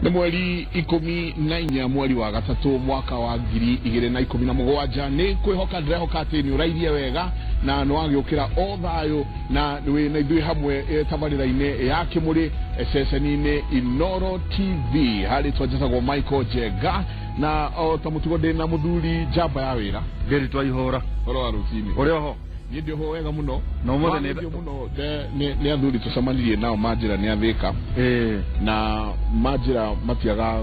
Nĩ mweri 14 mweri wa gatatũ mwaka wa 2017. Nĩ kwĩhoka ndĩrehoka atĩ nĩ ũrairie wega na nĩ wagĩũkĩra o thayũ na wĩ na ithuĩ hamwe tabarĩra-inĩ ya Kĩmũrĩ ceceni-inĩ Inoro TV. Harĩ twanjĩtagwo Michael Njenga, na o ta mũtugo ndĩ na mũthuri njamba ya wĩra. Ngeri twa ihũra. Ũhoro wa rũcinĩ? Ũrĩ oho. Niĩ ndĩ oho wega mũno. Na ũmũthĩ nĩ Wagĩrio mũno nĩ athuri tũcemanirie nao manjĩra nĩ athĩka na manjĩra matiaga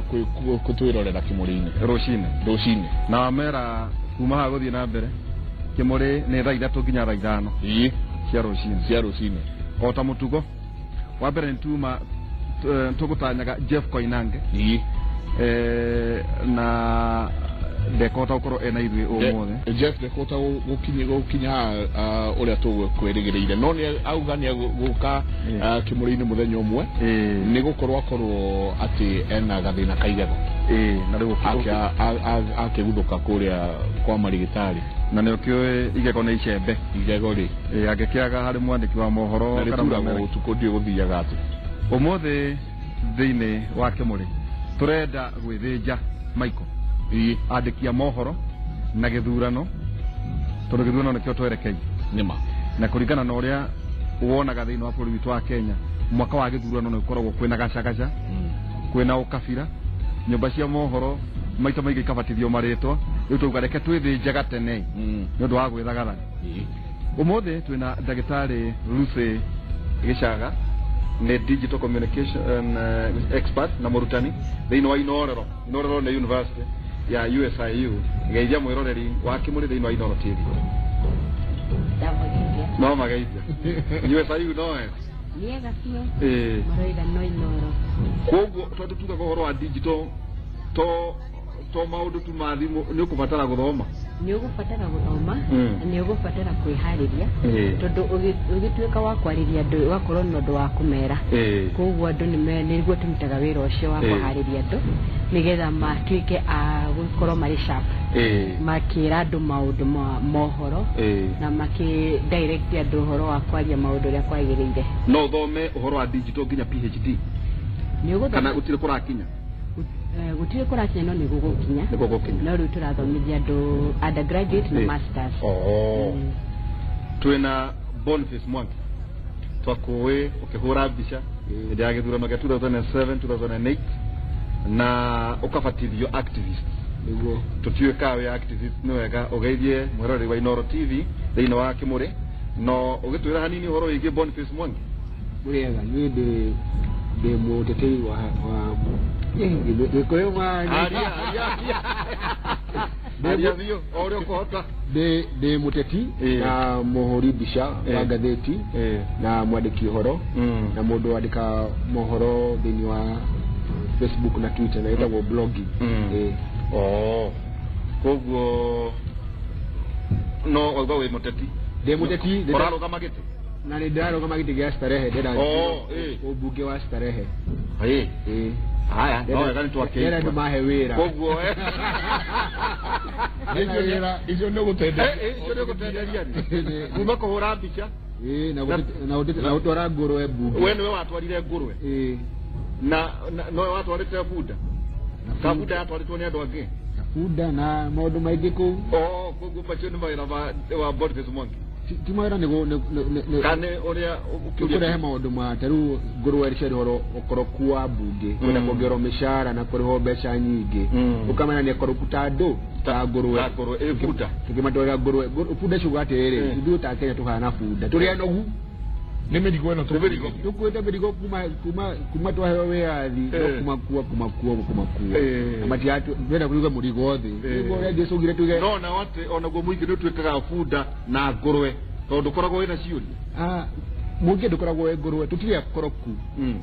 gũtwĩrorera Kĩmũrĩ-inĩ rũcinĩ. Rũcinĩ. Na wamera kuma haha gũthiĩ na mbere Kĩmũrĩ nĩ thaa 3 nginya thaa 5 cia rũcinĩ. Cia rũcinĩ. O ta mũtugo wa mbere nĩ tuma tũgũtanyaga Jeff Koinange na ndekũhota gũkorwo ena ithuĩ ũmũthĩ. Jeff ndekũhota gũkinya haha ũrĩa tũkwĩrĩgĩrĩire, no nĩ auga nĩ egũka Kĩmũrĩ-inĩ mũthenya ũmwe, nĩ gũkorwo akorwo atĩ ena gathĩna ka igego. Na rĩu Akĩguthũka kũrĩa kwa marigĩtarĩ. Na nĩ ũkĩũĩ igego nĩ icembe. Igego rĩ. Angĩkĩaga harĩ mwandĩki wa mohoro na kana rĩturagwo mũmere- ũtukũ, ndiũ gũthiaga atĩ. Ũmũthĩ thĩinĩ wa Kĩmũrĩ tũrenda gwĩthĩnja, Michael, andĩki a mohoro na gĩthurano, tondũ gĩthurano nĩkĩo twerekeire. Nĩma. Na kũringana na ũrĩa wonaga thĩinĩ wa bũrũri witũ wa Kenya, mwaka wa gĩthurano nĩ ũkoragwo kwĩna gacagaca, kwĩna ũkabira, nyũmba cia mohoro maita maingĩ ikabatithio marĩtwa. Rĩu twauga reke twĩthĩnje gatene nĩ ũndũ wa gwĩthagathaga. Ũmũthĩ twĩna ndagĩtarĩ Lucy Gĩcaga, nĩ digital communication expert na mũrutani thĩinĩ wa Inorero. Inorero nĩ university ya USIU. Geithia mwĩroreri wa Kĩmũrĩ thĩinĩ wa Inoro TV. Ndamũgeithia. No mageithia USIU no wega. Nĩega biũ. Maroiga no Inoro. Koguo tondũ tugaga ũhoro wa digital to maũndũ tu ma thimũ, nĩ ũkũbatara gũthoma. Nĩ ũgũbatara gũthoma na nĩ ũgũbatara kwĩharĩria, tondũ ũgĩtuĩka wa kwarĩria andũ ũgakorwo na ũndũ wa kũmera. Koguo andũ nĩguo tũrutaga wĩra ũcio wa kũharĩria andũ nĩgetha matuĩke a gũkorwo marĩ sharp makĩra andũ maũndũ ma mohoro na makĩ direct andũ ũhoro wa kwaria maũndũ ũrĩa kwagĩrĩire. No ũthome ũhoro wa digital nginya PhD? Nĩ ũgũthoma. Kana gũtirĩ kũrakinya? Gũtirĩ kũrakinya, no nĩ gũgũkinya. Nĩ gũgũkinya. No rĩu tũrathomithia andũ undergraduate na masters. Oh. Twĩna Boniface Mwangi, twakũĩ ũkĩhũra mbica hĩndĩ ya gĩthurano gĩa 2007 2008 na ũkabatithio activist. Nĩguo. Tũtiũĩ kana wĩ activist. Nĩ wega ũgeithie mwĩroreri wa Inoro TV thĩinĩ wa Kĩmũrĩ, no ũgĩtwĩra hanini ũhoro wĩgiĩ Boniface Mwangi. Wega, niĩ ndĩ mũtetei wa Gĩkũyũ ma Aria, aria, aria. Aria biũ o ũrĩa ũkũhota. Ndĩ mũteti na mũhũri mbica wa ngathĩti na mwandĩki ũhoro na mũndũ wandĩka mohoro thĩinĩ wa Facebook na Twitter na ĩtagwo blogging. Oh. Koguo no wauga wĩ mũteti? Ndĩ mũteti. Ũrarũgama gĩtĩ? Na nĩ ndĩrarũgama gĩtĩ gĩa Starehe, ndĩrenda Oh, ĩĩ. ũmbunge wa Starehe. Ĩĩ. Haya, no wega nĩ Ndĩrenda andũ twakĩigua. mahe wĩra. Koguo Ndĩna wĩra. Icio nĩ gũtenderia. Icio nĩ gũtenderia kuma kũhũra mbica. Ĩĩ, na gũtwara ngũrwe mbunge. We nĩwe watwarire ngũrwe? Ĩĩ. Na nowe watwarĩte bunda ka bunda yatwarĩtwo nĩ andũ angĩ? Na bunda na maũndũ maingĩ kũu. Oh, koguo macio nĩ mawĩra wa Boniface Mwangi? Ti mawĩra, nĩ Kana nĩ ũrĩa nĩ kũrehe maũndũ ma ta rĩu ngũrwe ciarĩhwo ũkoroku wa mbunge kwenda kuongererwo mĩcara na kũrĩhwo mbeca nyingĩ. Ũkamenya nĩ akoroku ta andũ ta ngũrwe. Ta ngũrwe, ĩ bunda. Tũkĩmatwarĩra ngũrwe. Bunda ciuga atĩrĩrĩ, ithuĩ ta Kenya tũhana bunda, tũrĩ anogu. Nĩ mĩrigo ĩno. Nĩ mĩrigo. Tũkuĩte mĩrigo kuma twaheo wĩyathi, no kumakua kumakua. Na matirenda kũiga mũrigo thĩ. Nĩguo ũrĩa Jesũ augire tuge. No nao atĩ onaguo mũingĩ nĩ ũtuĩkaga bunda na ngũrwe, tondũ ndũkoragwo wĩna ciũria. Ah, mũingĩ ndũkoragwo wĩ ngũrwe, tũtirĩ akoroku.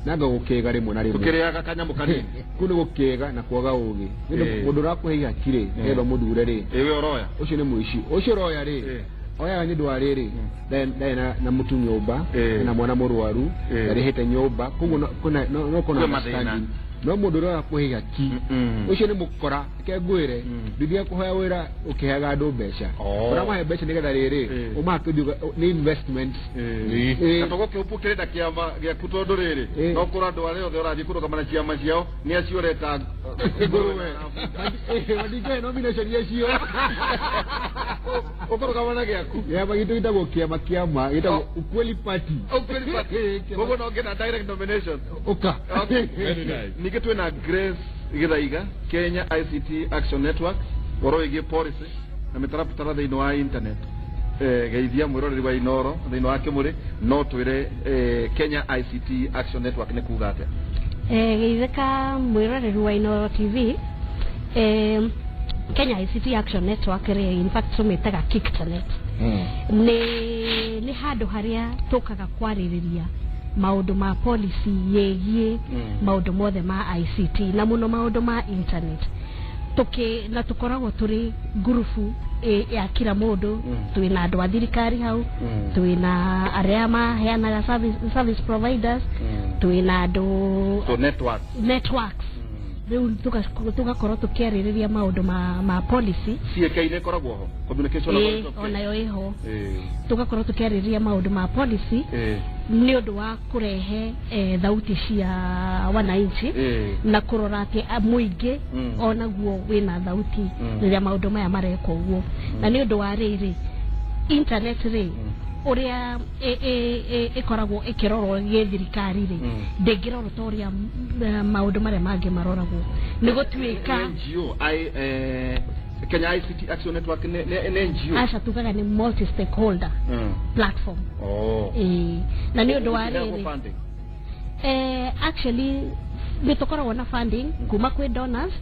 Nanga gũkĩga rĩmwe na rĩmwe. Tũkĩrĩaga kanyamũ kanini. Kũu nĩ gũkĩga na kwaga ũgĩ. Nĩ ũndũ mũndũ ũrakũhe ihaki rĩ, nĩgetha ũmũthure rĩ, Ĩ we ũroya. Ũcio nĩ mũici. Ũcio ũroya rĩ, oyaga nĩ ũndũ wa rĩrĩ, ndarĩ na mũtu nyũmba, ena mwana mũrwaru, ndarĩhĩte nyũmba, koguo no kwĩna Kwĩ mathĩna. understanding. No mũndũ ũrĩa ũrakũhe ihaki, ũcio nĩ mũkora. Reke ngwĩre, ndũthiaga kũhoya wĩra ũkĩheaga andũ mbeca. Ũramahe mbeca nĩgetha rĩrĩ ũmahe kĩndũ nĩ investment. Na tũgũkĩũpu kĩrenda kĩama gĩaku tondũ rĩrĩ no kũra andũ arĩa othe ũrathiĩ kũrũgama na ciama ciao nĩ acio ũreta ngũrwe. Mandingĩhe nomination acio. Ũkũrũgama na gĩaku. Kĩama gitũ gĩtagwo kĩama kĩama gĩtagwo Ukweli Party. Ukweli Party. Koguo no ngĩna direct nomination. Ũka. Okay. Very nice. Ningĩ twĩna Grace Githaiga, Kenya ICT Action Network, ũhoro wĩgiĩ policy na mĩtaratara thĩinĩ wa internet. Geithia mwĩroreri wa Inoro thĩinĩ wa Kĩmũrĩ, no twĩre Kenya ICT Action Network nĩ kuga atĩa? Geithĩka mwĩroreri wa Inoro TV. Kenya ICT Action Network rĩ, in fact tũmĩtaga KICTANet, nĩ handũ harĩa tũkaga kwarĩrĩria maũndũ ma policy yĩgiĩ maũndũ mothe ma ICT na mũno maũndũ ma internet. Tuki na tũkoragwo tũrĩ ngurubu ya kila mũndũ. Twĩna andũ a thirikari hau, twĩna arĩa maheanaga service providers, twĩna andũ So network. Networks. Rĩu tũgakorwo tũkĩarĩrĩria maũndũ ma policy. CAK nĩ ĩkoragwo ho, Communication Authority of Kenya. Onayo ĩho. Tũgakorwo tũkĩarĩrĩria maũndũ ma policy nĩ ũndũ wa kũrehe thauti cia wananchi na kũrora atĩ mũingĩ onaguo wĩna thauti rĩrĩa maũndũ maya marekwo ũguo. Na nĩ ũndũ wa rĩrĩ, internet rĩ, ũrĩa ĩkoragwo ĩkĩrorwo gĩthirikari rĩ, ndĩngĩrorwo ta ũrĩa maũndũ marĩa mangĩ maroragwo nĩ gũtuĩka NGO Kenya ICT Action Network nĩ NGO? Aca, tugaga nĩ multi stakeholder platform. Ĩĩ. Na nĩ ũndũ wa Ĩheagwo rĩrĩ funding? Actually nĩ tũkoragwo na funding kuma kwĩ donors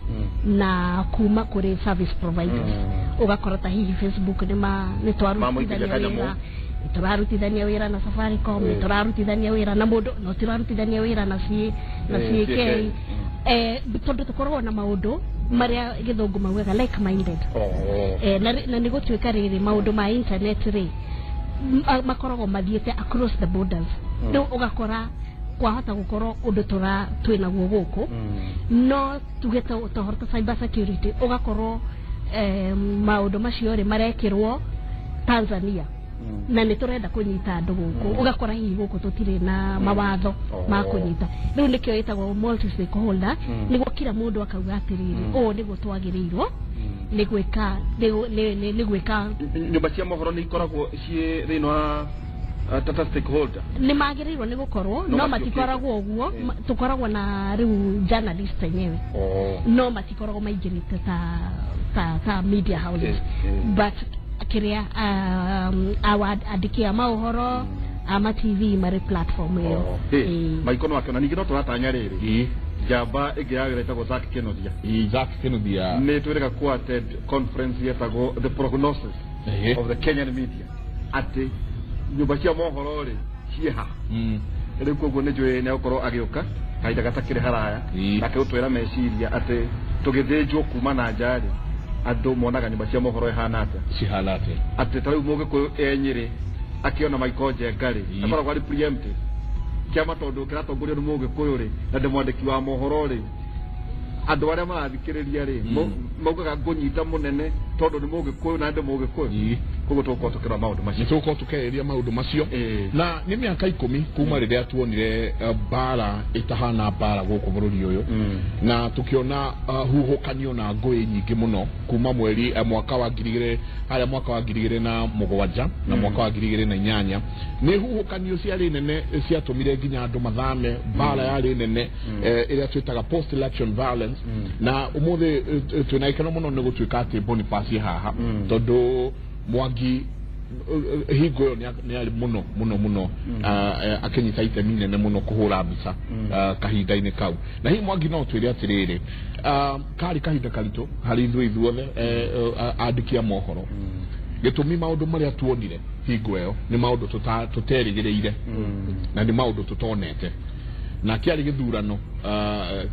na kuma kũrĩ service providers. Ũgakora ta hihi Facebook nĩ ma nĩ Mamũikĩria twarutithania kanyamũ. wĩra, nĩ tũrarutithania wĩra na Safaricom, nĩ tũrarutithania wĩra na mũndũ no tũrarutithania wĩra na C na CAK. CAK. Tondũ tũkoragwo na maũndũ marĩa gĩthũngũ maugaga like minded. Na nĩ gũtuĩka rĩrĩ, maũndũ ma internet rĩ, makoragwo mathiĩte across the borders. Rĩu ũgakora kwahota gũkorwo ũndũ tũra twĩnaguo gũkũ, no tuge ta ũhoro ta cyber security, ũgakorwo maũndũ macio rĩ marekĩrwo Tanzania na nĩ tũrenda kũnyita andũ gũkũ, ũgakora hihi gũkũ tũtirĩ na mawatho ma kũnyita. Rĩu nĩkĩo ĩtagwo multi stakeholder, nĩguo kila mũndũ akauga atĩrĩrĩ, ũũ nĩguo twagĩrĩirwo nĩ gwĩka nĩ gwĩka. Nyũmba cia mohoro nĩ ikoragwo ciĩ thĩinĩ wa tata stakeholder? Nĩ magĩrĩirwo nĩ gũkorwo No no matiũkĩte. Matikoragwo ũguo. Tũkoragwo na rĩu journalist enyewe, no matikoragwo maingĩrĩte ta media houses. But kĩrĩa awa andĩki a maũhoro ama TV marĩ platform ĩyo. Hey, Ĩĩ. Maiko no akĩona ningĩ no tũratanya rĩrĩ njamba ĩngĩ ya wĩra ĩtagwo Zack Kenodia. Isaac Kinuthia. Nĩ twĩrĩga ku attend conference yetagwo the prognosis of the Kenyan media, atĩ nyũmba cia mohoro rĩ ciĩha. Rĩu koguo nĩ njũĩ nĩ egũkorwo agĩũka kahinda gatakĩrĩ haraya nake gũtwĩra meciria atĩ tũgĩthĩnjwo kuma na nja rĩ, andũ monaga nyũmba cia mohoro ĩhana atĩa. Cihana atĩa? Atĩ ta rĩu mũgĩkũyũ e Nyĩrĩ akĩona Michael Njenga rĩ, akoragwo arĩ preemptive kĩama tondũ kĩratongorio nĩ mũgĩkũyũ rĩ, na ndĩ mwandĩki wa mohoro rĩ, andũ arĩa marathikĩrĩria rĩ, maugaga ngũnyita mũnene tondũ nĩ mũgĩkũyũ na ndĩ mũgĩkũyũ. Koguo tũgũkorwo tũkĩrora maũndũ Nĩ macio. Tũgũkorwo tũkĩarĩrĩria maũndũ macio. Na nĩ mĩaka 10 kuma rĩrĩa tuonire mbara ĩtahana mbara gũkũ bũrũri ũyũ, na tukiona huhũkanio na ngũĩ nyingĩ mũno kuma mweri mwaka wa 2000 harĩa mwaka wa 2007 na mwaka wa 2008. Nĩ huhũkanio ciarĩ nene, ciatũmire nginya andũ mathame. Mbara yarĩ nene, ĩrĩa twĩtaga post election violence. Na ũmũthĩ twĩna gĩkeno mũno nĩ gũtuĩka atĩ Boniface e haha, tondũ Mwangi hingo ĩyo nĩ arĩ mũno mũno mũno akĩnyita itemi nene mũno kũhũra mbica kahinda-inĩ kau. Na hihi Mwangi no twĩre atĩrĩrĩ, karĩ kahinda karitũ harĩ ithuĩ ithuothe andĩki a mohoro, gĩtũmi maũndũ marĩa tuonire hingo ĩyo nĩ maũndũ tũterĩgĩrĩire na nĩ maũndũ tũtonete, na kĩarĩ gĩthurano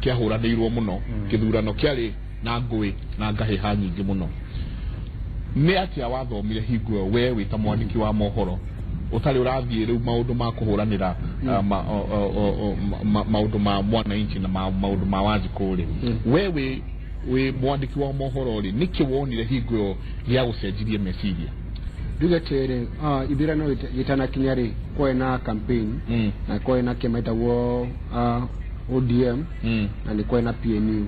kĩahũranĩirwo mũno, gĩthurano kĩarĩ na ngũĩ na ngahĩha nyingĩ mũno. Nĩ atĩa wathomire hingo ĩyo we wĩ ta mwandĩki wa mohoro? Ũtarĩ ũrathiĩ rĩu maũndũ ma kũhũranĩra maũndũ ma mwananchi na maũndũ ma Wanjikũ rĩ, we wĩ mwandĩki wa mohoro rĩ, nĩkĩ wonire hingo ĩyo gĩa gũcenjirie meciria? Nduge atĩrĩ, ithurano gĩtanakinya rĩ, kwarĩ na campaign na kwarĩ na kĩama gĩtagwo ODM na nĩ kwarĩ na PNU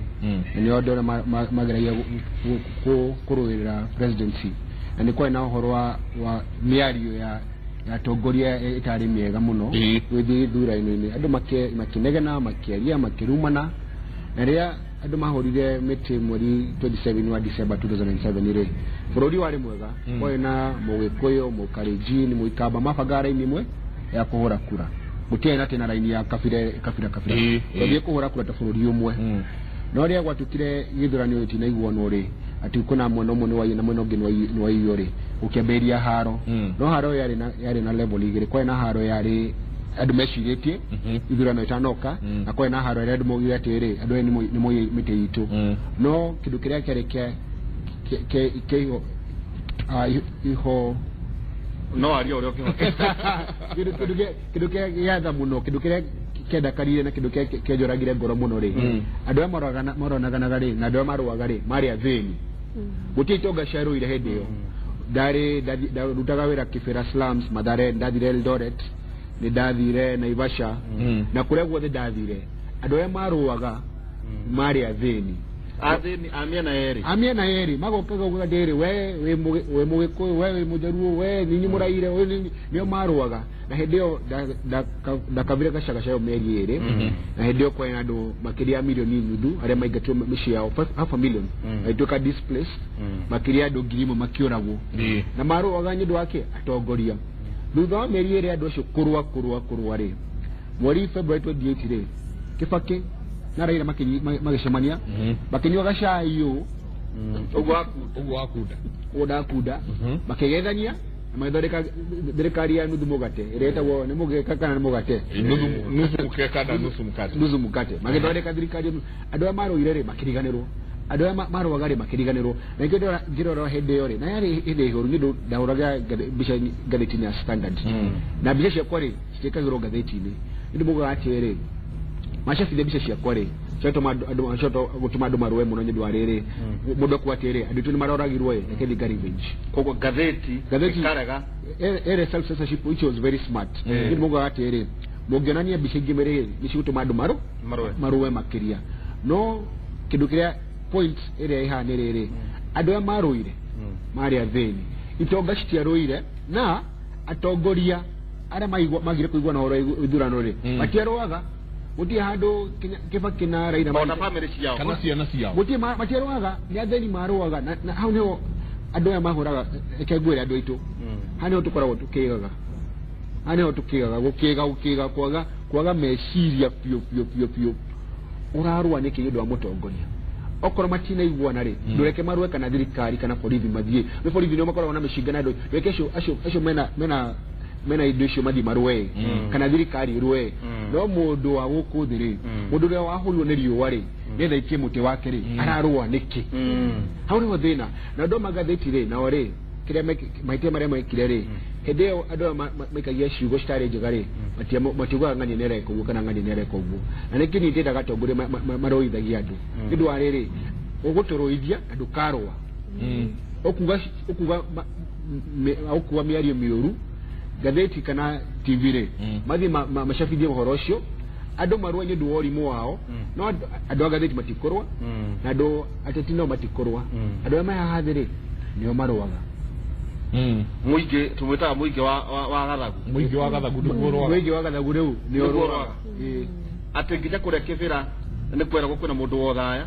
na nĩo andũ arĩa mageragia kũrũĩrĩra presidency, na nĩ kwarĩ na ũhoro wa mĩario ya atongoria ĩtarĩ mĩega mũno gũthiĩ ithurano-inĩ. Andũ makĩnegena, makĩaria, makĩrumana, na rĩrĩa andũ mahũrire mĩtĩ mweri 27 wa December 2007 rĩ, bũrũri warĩ mwega. Kwarĩ na Mũgĩkũyũ, Mũkalenjin, Mũikamba mabangaga raini ĩmwe ya kũhũra kura, gũtiarĩ na tena raini ya kabira kabira kabira. Twathiĩ kũhũra kura ta bũrũri ũmwe. No rĩrĩa gwatuĩkire gĩthurano gĩtinaiguanwo rĩ, atĩ kwĩna mwena ũmwe nĩ waiyo na mwena ũngĩ nĩ waiyo rĩ, gũkĩambĩrĩria haro. No haro yarĩ na level igĩrĩ. Kwarĩ na haro yarĩ andũ mecirĩtie ithurano itanoka, na kwarĩ na haro ĩrĩa andũ maugire atĩrĩrĩ, andũ aya nĩ moĩ mĩtĩ itũ. No kĩndũ kĩrĩa kĩarĩ kĩa iho No aria ũrĩa ũkĩhota. Kĩndũ kĩrĩa gĩatha mũno, kĩndũ kĩrĩa kĩendakarire na kĩndũ kĩrĩa kĩanjũragire ngoro mũno rĩ, andũ arĩa maronaganaga rĩ na andũ arĩa marũaga rĩ, marĩ athĩni. Gũtirĩ itonga ciarũire hĩndĩ ĩyo. Ndarĩ ndarutaga wĩra Kibera slums, Mathare, ndathire Eldoret, nĩ ndathire Naivasha, na kũrĩa guothe ndathire, andũ arĩa marũaga marĩ athĩni. Athĩni a mĩena yerĩ. A mĩena yerĩ magokaga ugaga ndĩrĩ we wĩ Mũgĩkũyũ, we wĩ Mũjaruo, we ninyi mũraire, we ninyi nĩo marũaga. Na hĩndĩ ĩyo ndakabire gacagaca ĩyo mĩeri ĩrĩ, na hĩndĩ ĩyo kwarĩ na andũ makĩria ya milioni nuthu arĩa maingatirwo mĩciĩ yao, half a million magĩtuĩka displaced, makĩria ya andũ 1,000 makĩũragwo, na marũaga nĩ ũndũ wake atongoria. Thutha wa mĩeri ĩrĩ andũ acio kũrũa kũrũa kũrũa rĩ, mweri February 28 rĩ, Kibaki na Raila magĩcemania, makĩnyua gacai ũũ. Ũguo wakunda. Ũguo wakunda. Ũguo ndakunda. Makĩgethania na magĩthondeka thirikari ya nuthu mũgate ĩrĩa ĩtagwo nĩ mũgeka kana nĩ mũgate. Nusu mkeka na nusu mkate. Nusu mkate. Magĩthondeka thirikari ya andũ arĩa marũire rĩ makĩriganĩrwo, andũ arĩa marũaga rĩ makĩriganĩrwo. Na ikĩo ngĩrora hĩndĩ ĩyo rĩ, na yarĩ hĩndĩ ĩhũru nĩ ũndũ ndahũraga mbica ngathĩti-inĩ ya Standard, na mbica ciakwa rĩ citiĩkagĩrwo ngathĩti-inĩ nĩ ũndũ maugaga atĩrĩ, macabithia mbica ciakwa rĩ, ciatũma andũ gũtũma andũ marũe mũno nĩ ũndũ wa rĩrĩ, mũndũ akuga atĩrĩ, andũ aitũ nĩ maroragirwo ĩ, reke thiĩ nga revenge. Koguo ngathĩti Ngathĩti ĩkarega. Ere self censorship, which was very smart. Nĩ maugaga atĩrĩ, mũngĩonania mbica ingĩ rĩ, nĩ cigũtũma andũ marũe. Marũe makĩria. No kĩndũ kĩrĩa point ĩrĩa ĩhaha nĩ rĩrĩ, andũ arĩa marũire marĩ athĩni, itonga citiarũire, na atongoria arĩa magire kũigua na ũhoro wa ithurano rĩ, matiarũaga. Gũtirĩ handũ Kibaki na Raila ona bamĩrĩ ciao kana ciana ciao. Gũtirĩ matiarũaga, nĩ athĩni marũaga. Na hau nĩho andũ aya mahũraga. Reke ngwĩre andũ aitũ, haha nĩho tũkoragwo tũkĩgaga, haha nĩho tũkĩgaga, gũkĩga gũkĩga, kwaga meciria biũ biũ biũ biũ. Ũrarũa nĩkĩ nĩ ũndũ wa mũtongoria? Okorwo matinaiguana rĩ, ndũreke marũe kana thirikari kana borithi mathiĩ. Nĩ borithi nĩo makoragwo na mĩcinga na andũ, ndũreke acio mena indo icio mathiĩ marũe kana thirikari ĩrũe. No mũndũ wa gũkũ thĩ rĩ, mũndũ ũrĩa wahũrirwo nĩ riũa rĩ, nĩgetha aikie mũtĩ wake rĩ, ararũa nĩkĩ? Hau nĩho thĩna. Na andũ a magathĩti rĩ, nao rĩ, kĩrĩa mahĩtia marĩa mekire rĩ, hĩndĩ ĩyo andũ aya maikagia ciugo citarĩ njega rĩ, matiugaga ng'ania nĩ areka ũguo kana ng'ania nĩ areka ũguo. Na nĩkĩ niĩ ndĩendaga atongoria marũithagia andũ? Nĩ ũndũ wa rĩrĩ, ũgũtũrũithia na ndũkarũa, ũkuga ũkuga mĩario mĩũru ngathĩti kana TV rĩ, mathiĩ macabithie ũhoro ũcio, andũ marũe nĩ ũndũ wa ũrimũ wao. No andũ a ngathĩti matikũrũa, na andũ ateti no matikũrũa. Andũ arĩa me haha thĩ rĩ, nĩo marũaga. Mũingĩ tũmwĩtaga mũingĩ wa gathagu. Mũingĩ wa gathagu nĩguo ũrũaga. Mũingĩ wa gathagu rĩu nĩo nĩguo ũrũaga. Ũrũaga. Atĩ nginya kũrĩa Kĩbĩra nĩ kweragwo kwĩna mũndũ wa ũthaya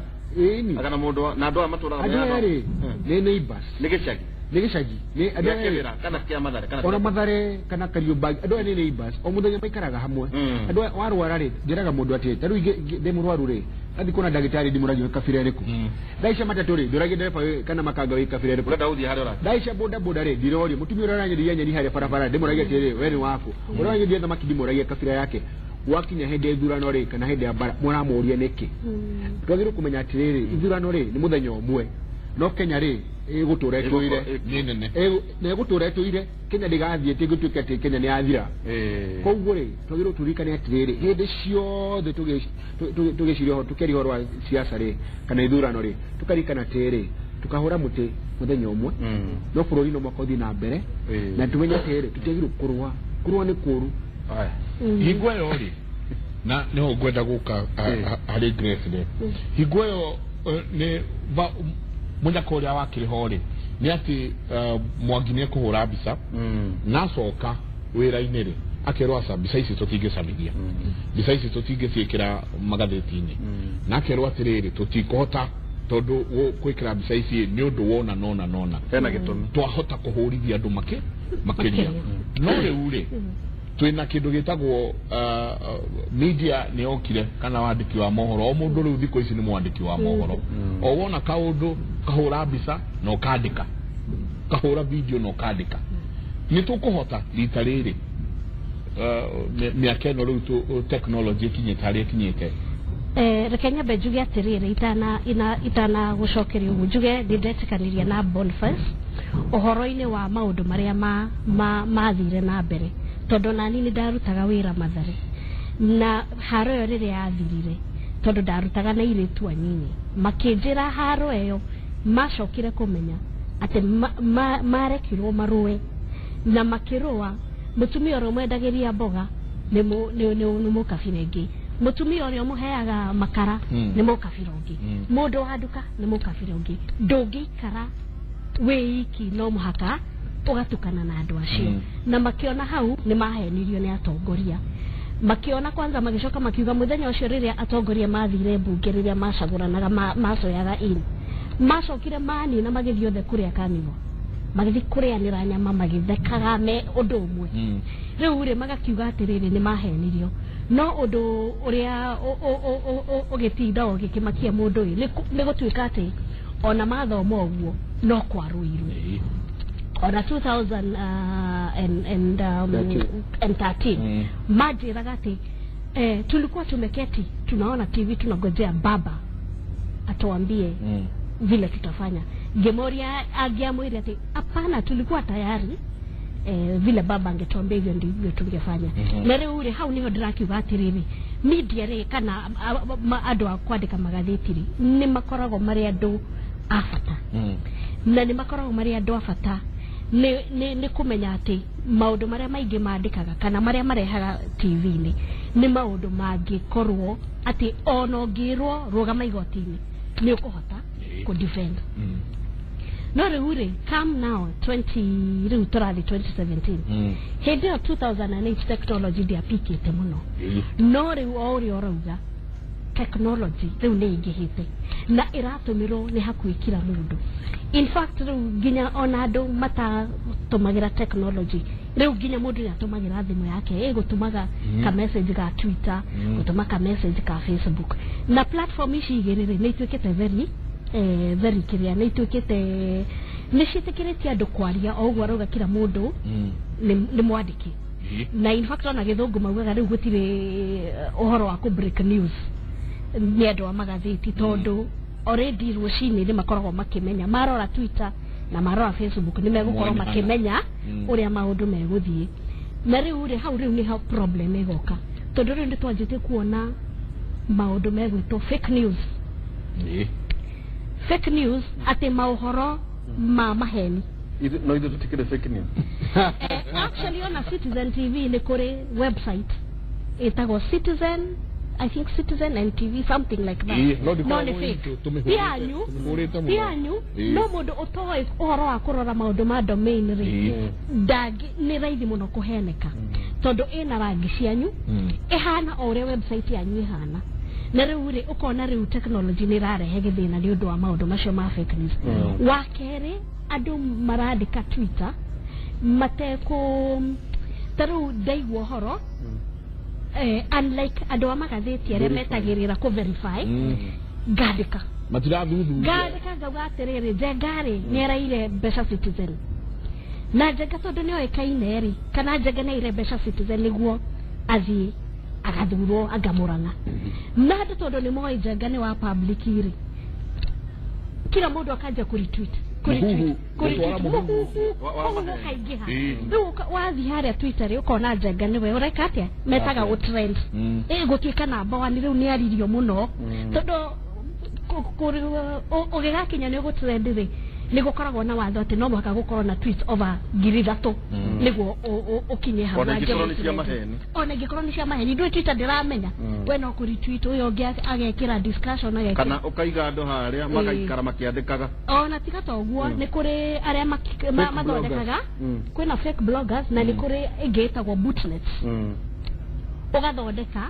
kana mũndũ na andũ aya matũraga Andũ aya rĩ, nĩ neighbors. Nĩ gĩcagi. Nĩ gĩcagi, nĩ andũ gĩa aya rĩ, Kĩbĩra kana kĩa Mathare kana ona Mathare kana Kariũmbangi, andũ aya nĩ neighbors, o mũthenya maikaraga hamwe. Andũ aya warwara rĩ, njĩraga mũndũ atĩ ta rĩu ndĩ mũrwaru rĩ, athiĩ kuona ndagĩtarĩ, ndimũragia wĩ kabira ĩrĩkũ. Ndaica matatũ rĩ, ndũragia ndereba kana makanga wĩ kabira ĩrĩkũ. Ũrenda gũthiĩ harĩa ũrathiĩ. Ndaica boda boda rĩ, ndirorio mũtumia ũrĩa ũranyenderia nyeni harĩa barabara, ndĩmũragia atĩrĩ, we nĩ waku? Ũrĩa ũranyenderia thamaki, ndimũragia kabira yake. Gwakinya hĩndĩ ya ithurano rĩ, kana hĩndĩ ya mbara, mũramũria nĩkĩ? Twagĩrĩirwo kũmenya atĩrĩrĩ, ithurano rĩ, nĩ mũthenya ũmwe. No Kenya rĩ, ĩgũtũra ĩtũire. Nĩ nene. Na ĩgũtũra ĩtũire. Kenya ndĩgathiĩ atĩ gũtuĩke atĩ Kenya nĩ yathira. Koguo rĩ, twagĩrĩirwo tũririkane atĩrĩrĩ, hĩndĩ ciothe tũgĩciria ũhoro, tũkĩaria ũhoro wa siasa rĩ, kana ithurano rĩ, tũkaririkana atĩrĩrĩ, tũkahũra mũtĩ mũthenya ũmwe, no bũrũri no mũhaka ũthiĩ na mbere, na tũmenye atĩrĩrĩ, tũtiagĩrĩirwo kũrũa. Kũrũa nĩ kũũru. Aya. Hingo ĩyo rĩ, na nĩho ngwenda gũka harĩ Grace rĩ, hingo ĩyo nĩ mũnyaka ũrĩa wakĩrĩ ho rĩ, nĩ atĩ Mwangi nĩ ekũhũra mbica, na acoka wĩra-inĩ rĩ, akerwo aca, mbica ici tũtingĩcabithia, mbica ici tũtingĩciĩkĩra magathĩti-inĩ, na akerwo atĩrĩrĩ, tũtikũhota tondũ gwĩkĩra mbica ici nĩ ũndũ wona nona nona hena gĩtũmi twahota kũhũrithia andũ makĩria. No rĩu rĩ, twĩna kĩndũ gĩtagwo media nĩ yokire, kana wandĩki wa mohoro. O mũndũ rĩu thikũ ici nĩ mwandĩki wa mohoro. O wona kaũndũ, kahũra mbica na ũkandĩka, kahũra video na ũkandĩka. Nĩ tũkũhota rita rĩrĩ, mĩaka ĩno rĩu technology ĩkinyĩte harĩa ĩkinyĩte? Reke nyambe njuge atĩrĩrĩ, itana gũcokeria ũguo, njuge nĩ ndetĩkanĩria na Boniface ũhoro-inĩ wa maũndũ marĩa mathire na mbere, tondũ nani nĩ ndarutaga wĩra Mathare, na haro ĩyo rĩrĩa yathirire, tondũ ndarutaga na airĩtu anyinyi, makĩnjĩra haro ĩyo macokire kũmenya atĩ marekirwo marũe, na makĩrũa. Mũtumia ũrĩa ũmwendagĩria mboga nĩ mũkabira ĩngĩ, mũtumia ũrĩa ũmũheaga makara nĩ mũkabira ũngĩ, mũndũ wa nduka nĩ mũkabira ũngĩ. Ndũngĩikara wĩ iki, no mũhaka ũgatukana na andũ acio. Na makĩona hau nĩ mahenirio nĩ atongoria. Makĩona kwanza, magĩcoka makiuga mũthenya ũcio rĩrĩa atongoria mathire mbunge, rĩrĩa macagũranaga, macoyaga in, macokire manina, magĩthiĩ othe kũrĩa kanitha, magĩthiĩ kũrĩanĩra nyama, magĩthekaga me ũndũ ũmwe. Rĩu rĩ, magakiuga atĩrĩrĩ, nĩ mahenirio. No ũndũ ũrĩa ũgĩtinda ũgĩkĩmakia mũndũ ũyũ nĩ gũtuĩka atĩ ona mathoma ũguo no kwarũirwo. Ona 2000 and 13 manjĩraga atĩ tulikuwa tumeketi tunaona TV, tunagojea baba atuambie vile tutafanya. Ngĩmũria angĩamwĩre atĩ hapana, tulikuwa tayari, vile baba angetuambia, hivyo ndivyo tungefanya. Na rĩu rĩ, hau niho ndĩrakiuga atĩrĩrĩ, media rĩ, kana andũ a kwandĩka magathĩti rĩ, nĩ makoragwo marĩ andũ a bata, na nĩ makoragwo marĩ andũ a bata nĩ kũmenya atĩ maũndũ marĩa maingĩ mandĩkaga kana marĩa marehaga TV-inĩ nĩ maũndũ mangĩkorwo atĩ ona ũngĩrwo rũgama igoti-inĩ, nĩ ũkũhota kũ defend. No rĩu rĩ, come now 20, rĩu tũrathiĩ 2017, hĩndĩ ĩyo 2008 technology ndĩapikĩte mũno. No rĩu, o ũrĩa ũrauga, technology rĩu nĩ ĩingĩhĩte na ĩratũmĩrwo nĩ hakuhĩ kila mũndũ. In fact, rĩu nginya ona andũ matatũmagĩra technology, rĩu nginya mũndũ nĩ atũmagĩra thimũ yake ĩgũtũmaga ka message ga Twitter, gũtũma ka message ka Facebook. Na platform ici igĩrĩ rĩ, nĩ ituĩkĩte very kĩrĩa, nĩ ituĩkĩte nĩ ciĩtĩkĩrĩtie andũ kwaria o ũguo arauga kila mũndũ nĩ mwandĩki. Na in fact, ona gĩthũngũ maugaga rĩu gũtirĩ ũhoro wa kũ break news nĩ andũ a magathĩti, tondũ already rũcinĩ nĩ makoragwo makĩmenya, marora Twitter na marora Facebook, nĩ megũkorwo Mwene hana. makĩmenya ũrĩa maũndũ megũthiĩ. Na rĩu rĩ, hau rĩu nĩho problem ĩgoka, tondũ rĩu nĩ twanjĩtie kuona maũndũ megwĩtwo fake news. Fake news, atĩ maũhoro ma maheni. No ithuĩ tũtikĩrĩ fake news. Actually, ona Citizen TV nĩ kũrĩ website ĩtagwo Citizen, I think Citizen NTV, something like that. No no nĩ ndĩkoragwo fake. itũ tũmĩhũrĩte- Ti yanyu. tũmĩhũrĩte mũno. Ti yanyu. No mũndũ ũtoĩ ũhoro wa kũrora maũndũ ma domain rĩ, ndangĩ, nĩ raithi mũno kũheneka, tondũ ĩna rangi cianyu, ĩhana o ũrĩa website yanyu ĩhana. Na rĩu rĩ, ũkona rĩu technology nĩ ĩrarehe gĩthĩna nĩ ũndũ wa maũndũ macio ma fake news. Wa kerĩ, andũ marandĩka Twitter matekũ, ta rĩu ndaigua ũhoro, unlike andũ a magathĩti arĩa metagĩrĩra kũ verify, ngandĩka. Matirathuthuria. Ngandĩka ngauga atĩrĩrĩ, Njenga rĩ, nĩ araire mbeca Citizen, na Njenga tondũ nĩ oĩkaine rĩ, kana Njenga nĩ aire mbeca Citizen nĩguo athiĩ agathurwo anga Mũrang'a. Na andũ tondũ nĩ moĩ Njenga nĩ wa public rĩ, Kila mũndũ akanja kũretweet, kũretweet, Mũhuhu. kũretweet. Gũtwara mũhuhu. Mũhuhu. Wa Mũhuhu maheni. ũkaingĩha. Ĩĩ. Rĩu wathiĩ harĩa Twitter rĩ, ũkona Njenga nĩwe ũreka atĩa, metaga gũtrend. Ĩ gũtuĩka namba one rĩu nĩ aririo mũno, tondũ ũgĩgakinya nĩ ũgũtrend rĩ, nĩ gũkoragwo na watho atĩ no mũhaka gũkorwo na tweets over 3,000 nĩguo ũkinye hau Ona wanjie ingĩkorwo nĩ cia gũtrend. maheni. Ona ingĩkorwo nĩ cia maheni, ndũĩ Twitter ndĩramenya, we no kũretweet, ũyũ ũngĩ agekĩra discussion, agekĩra. Kana ũkaiga andũ harĩa magaikara makĩandĩkaga. Ona tiga ta ũguo, nĩ kũrĩ arĩa Fake mathondekaga. bloggers. Kwĩna fake bloggers na nĩ kũrĩ ĩngĩ ĩtagwo botnets, ũgathondeka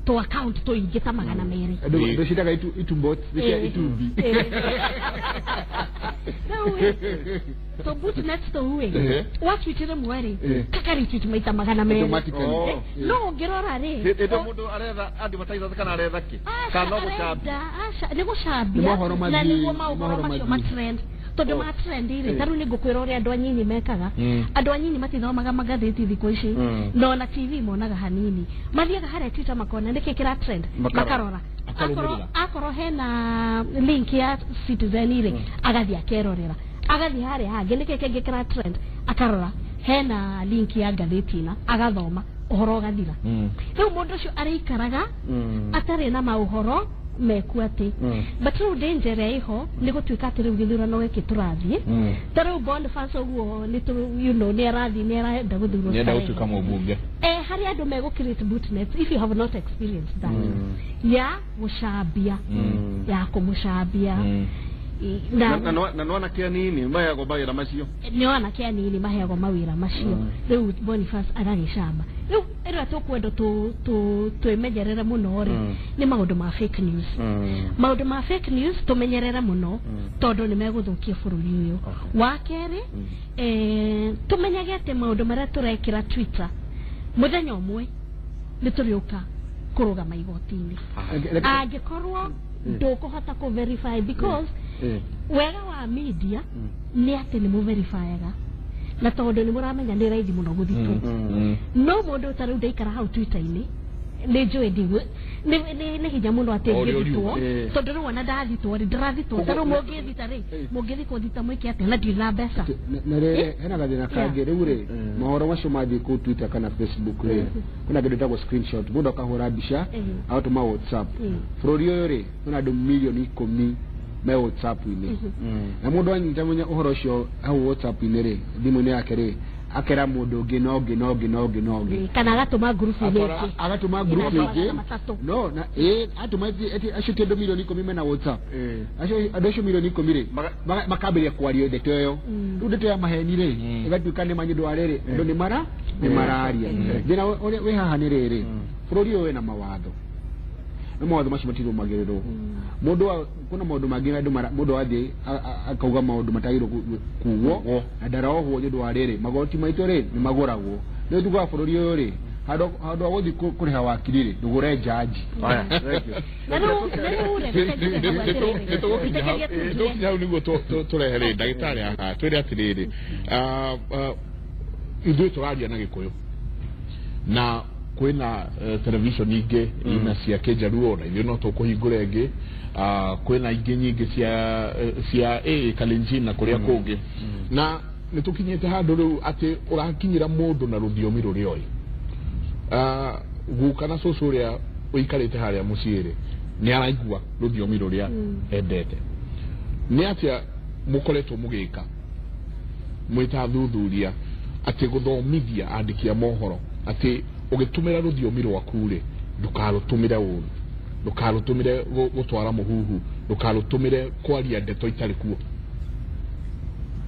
tũ account tũingĩ ta 200. Andũ andũ citaga itu bots nĩ cia itumbi. Rĩu ĩ, tũ botnets tũu ĩ, watweet rĩmwe rĩ, kakaretweet maita 200. Automatically. Oh. No ũngĩrora rĩ, Hĩndĩ ĩrĩa mũndũ aretha advertisers kana aretha kĩ, Aca, kana no gũcambia? Arenda, aca, nĩ gũcambia. Nĩ mohoro Na mathiĩ, nĩguo nĩ maũhoro mohoro macio mathiĩ. matrend, tondũ Oh. matrend rĩ, ta rĩu nĩ ngũkwĩra ũrĩa andũ anyinyi mekaga. Andũ anyinyi matithomaga magathĩti thikũ ici, na ona TV monaga hanini. Mathiaga harĩa Twitter, makona nĩkĩ kĩra trend. Makarora. Makarora. Akarũmĩrĩra. Akorwo hena link ya Citizen rĩ, agathiĩ akerorera, agathiĩ harĩa hangĩ nĩkĩ kĩngĩ kĩra trend, akarora hena link ya ngathĩti ĩna, agathoma ũhoro ũgathira. Rĩu mũndũ ũcio arĩikaraga atarĩ na maũhoro meku atĩ. But rĩu danger ĩrĩa ĩho nĩ gũtuĩka atĩ rĩu gĩthurano gĩkĩ tũrathiĩ, ta rĩu Boniface ũguo nĩ tũ nĩ arathiĩ, nĩ arenda gũthurwo Nĩenda Starehe. gũtuĩka mũmbunge. Harĩ andũ megũ create botnets, if you have not experienced that, ya gũcambia, ya kũmũcambia. Na Na na nĩ anake anini maheagwo mawĩra macio. Nĩ anake anini maheagwo mawĩra macio. Rĩu Boniface agagĩcamba. Rĩu ĩrĩa tũkwenda twĩmenyerere mũno rĩ, nĩ maũndũ ma fake news. Maũndũ ma fake news tũmenyerere mũno, tondũ nĩ megũthũkia bũrũri ũyũ. Wa kerĩ, tũmenyage atĩ maũndũ marĩa tũrekĩra Twitter, mũthenya ũmwe nĩ tũrĩũka kũrũgama igoti-inĩ angĩkorwo ndũkũhota kũ verify, because wega wa media nĩ atĩ nĩ mũverifyaga, na tondũ nĩ mũramenya nĩ raithi mũno gũthitwo. No mũndũ ta rĩu ndaikara hau Twitter-inĩ, nĩ njũĩ ndigũ nĩ hinya mũno atĩ O ũrĩa ngĩthitwo, ũriuga. tondũ rĩu ona ndathitwo rĩ, ndĩrathitwo. Ta rĩu mũngĩthita rĩ, mũngĩthi kũthita mwĩke atĩa na ndirĩ na mbeca? Na rĩrĩ, hena gathĩna kangĩ rĩu rĩ, mohoro macio mathiĩ kũu Twitter kana Facebook rĩ, kwĩna kĩndũ gĩtagwo screenshot, mũndũ akahũra mbica, agatũma WhatsApp. Bũrũri ũyũ rĩ, kwĩna andũ 10,000,000 me WhatsApp-inĩ, na mũndũ anyita menya ũhoro ũcio hau WhatsApp-inĩ rĩ, thimũ-inĩ yake rĩ, akera mũndũ ũngĩ na ũngĩ na ũngĩ na ũngĩ na ũngĩ. Kana agatũma ngurubu-inĩ ĩngĩ. Agatũma ngurubu Ĩna ĩngĩ. 300. No na ĩ atũma eti acio ti andũ 10,000,000 mena WhatsApp. Acio andũ acio 10,000,000 rĩ, makambĩrĩria kwaria ndeto ĩyo. Rĩu ndeto ya maheni rĩ, ĩgatuĩka nĩ manyũndũ wa rĩrĩ, andũ nĩ mararia. Thĩna ũrĩa wĩ haha nĩ rĩrĩ, bũrũri ũyũ wĩna mawatho, no mawatho macio matirũmagĩrĩrwo. Mũndũ wa kuna maũndũ mangĩ andũ mũndũ athiĩ akauga maũndũ matagĩrĩirwo kugwo, Kugwo. na ndarohwo nĩ ũndũ wa rĩrĩ, magoti maitũ rĩ, nĩ magũragwo. Rĩu tugaga bũrũri ũyũ rĩ, handũ ha gũthiĩ kũrĩha wakiri rĩ, ndũgũre njanji. Haya, thank you. Na rĩu reke njuge hau atĩrĩrĩ. Nĩtũgũkinya hau. Ĩtĩkĩria tu njuge. Nĩtũgũkinya hau nĩguo tũrehe rĩ ndagĩtarĩ haha twĩre atĩrĩrĩ, ithuĩ tũraria na Gĩkũyũ na kwĩna television ingĩ ina cia Kĩnjaruo, na ithuĩ no tũkũhingũra ĩngĩ. Kwĩna ingĩ nyingĩ cia Kalenjin na kũrĩa kũngĩ, na nĩ tũkinyĩte handũ rĩu atĩ ũrakinyĩra mũndũ na rũthiomi rũrĩa oĩ. Guka na cũcũ ũrĩa ũikarĩte harĩa mũciĩ rĩ, nĩ araigua rũthiomi rũrĩa endete. Nĩ atĩa mũkoretwo mũgĩka mwĩta athuthuria atĩ gũthomithia andĩki a mohoro atĩ ũgĩtũmĩra rũthiomi rwaku rĩ, ndũkarũtũmĩre ũru, ndũkarũtũmĩre gũtwara mũhuhu, ndũkarũtũmĩre kwaria ndeto itarĩ kuo?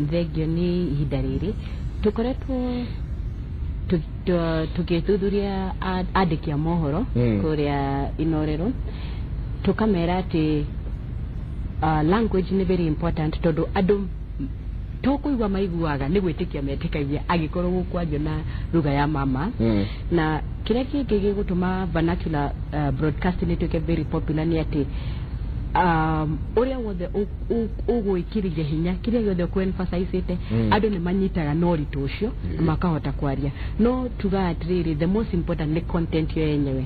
Thengio nĩ ihinda rĩrĩ. Tũkoretwo tũgĩthuthuria andĩki a mohoro kũrĩa Inorero, tũkamera atĩ language nĩ very important, tondũ andũ to kũigua maiguaga nĩ gwĩtĩkia metĩkagia angĩkorwo gũkwario na lugha ya mama. Na kĩrĩa kĩngĩ gĩgũtũma vernacular broadcasting ĩtuĩke very popular nĩ atĩ ũrĩa wothe ũgwĩkĩrĩire hinya, kĩrĩa gĩothe ũkũ-emphasizĩte, andũ nĩ manyitaga na ũritũ ũcio na makahota kwaria. No tugaga atĩrĩrĩ, the most important nĩ content yo yenyewe.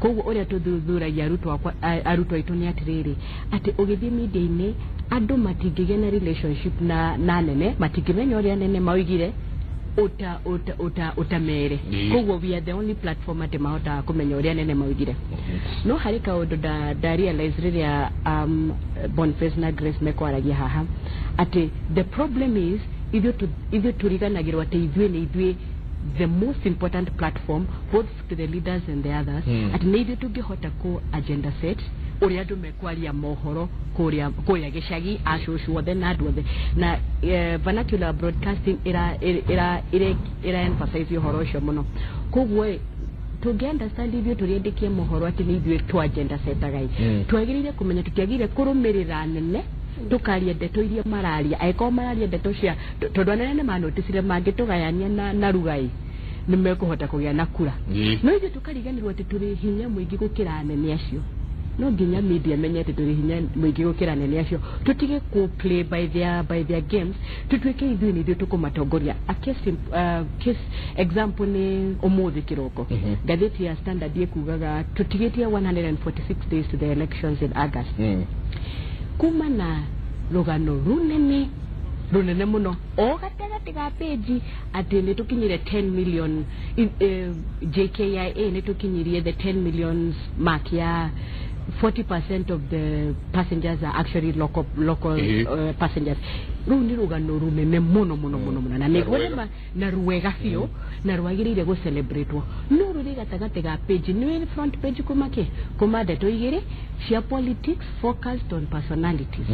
Koguo ũrĩa tũthuthuragia arutwo akwa, arutwo aitũ nĩ atĩrĩrĩ, atĩ ũgĩthiĩ media-inĩ andũ matingĩgĩa na relationship na nene, matingĩmenya ũrĩa nene maugire uta uta uta utamere. Koguo we are the only platform atĩ mahotaga kũmenya ũrĩa nene maugire. No harĩ kaũndũ nda realize rĩrĩa Boniface na Grace mekwaragia haha, atĩ the problem is ithuĩ tũriganagĩrwo atĩ ithuĩ nĩ ithuĩ the most important platform, both to the leaders and the others, atĩ nĩ ithuĩ tũngĩhota kũ agenda set ũrĩa andũ mekwaria mohoro kũrĩa gĩcagi, acũcũ othe na andũ othe. Na vernacular broadcasting ĩra emphasize ũhoro ũcio mũno. Koguo ĩ, tũngĩ understand ithuĩ tũrĩandĩkie mohoro atĩ nĩ ithuĩ tũ agenda setaga ĩ, twagĩrĩire kũmenya tũtiagĩrĩire kũrũmĩrĩra nene tũkaria ndeto iria mararia, angĩkorwo mararia ndeto cia, tondũ anene nĩ manoticire mangĩtũgayania na ruga ĩ, nĩ mekũhota kũgĩa na kura. No ithuĩ tũkariganĩrwo atĩ tũrĩ hinya mũingĩ gũkĩra anene acio. No nginya media menye atĩ tũrĩ hinya mũingĩ gũkĩra anene acio, tũtige kũ play by their games, tũtuĩke ithuĩ nĩ ithuĩ tũkũmatongoria. A case example nĩ ũmũthĩ kĩroko, ngathĩti ya Standard ĩkugaga tũtigĩtie 146 days to the elections in August, kuma na rũgano runene runene mũno o gatagatĩ ga page atĩ nĩ tũkinyire 10 million, JKIA nĩ tũkinyirie the 10 million mark ya 40% of the passengers are actually local passengers. Rũu nĩ rũgano rũnene mũno mũno mũno mũno na nĩguo rwega. Na rwega biũ na rwagĩrĩire gũcelebratwo, no rũrĩ gatagatĩ ga page, nĩ front page, kuma kĩ, kuma ndeto igĩrĩ cia politics focused on personalities.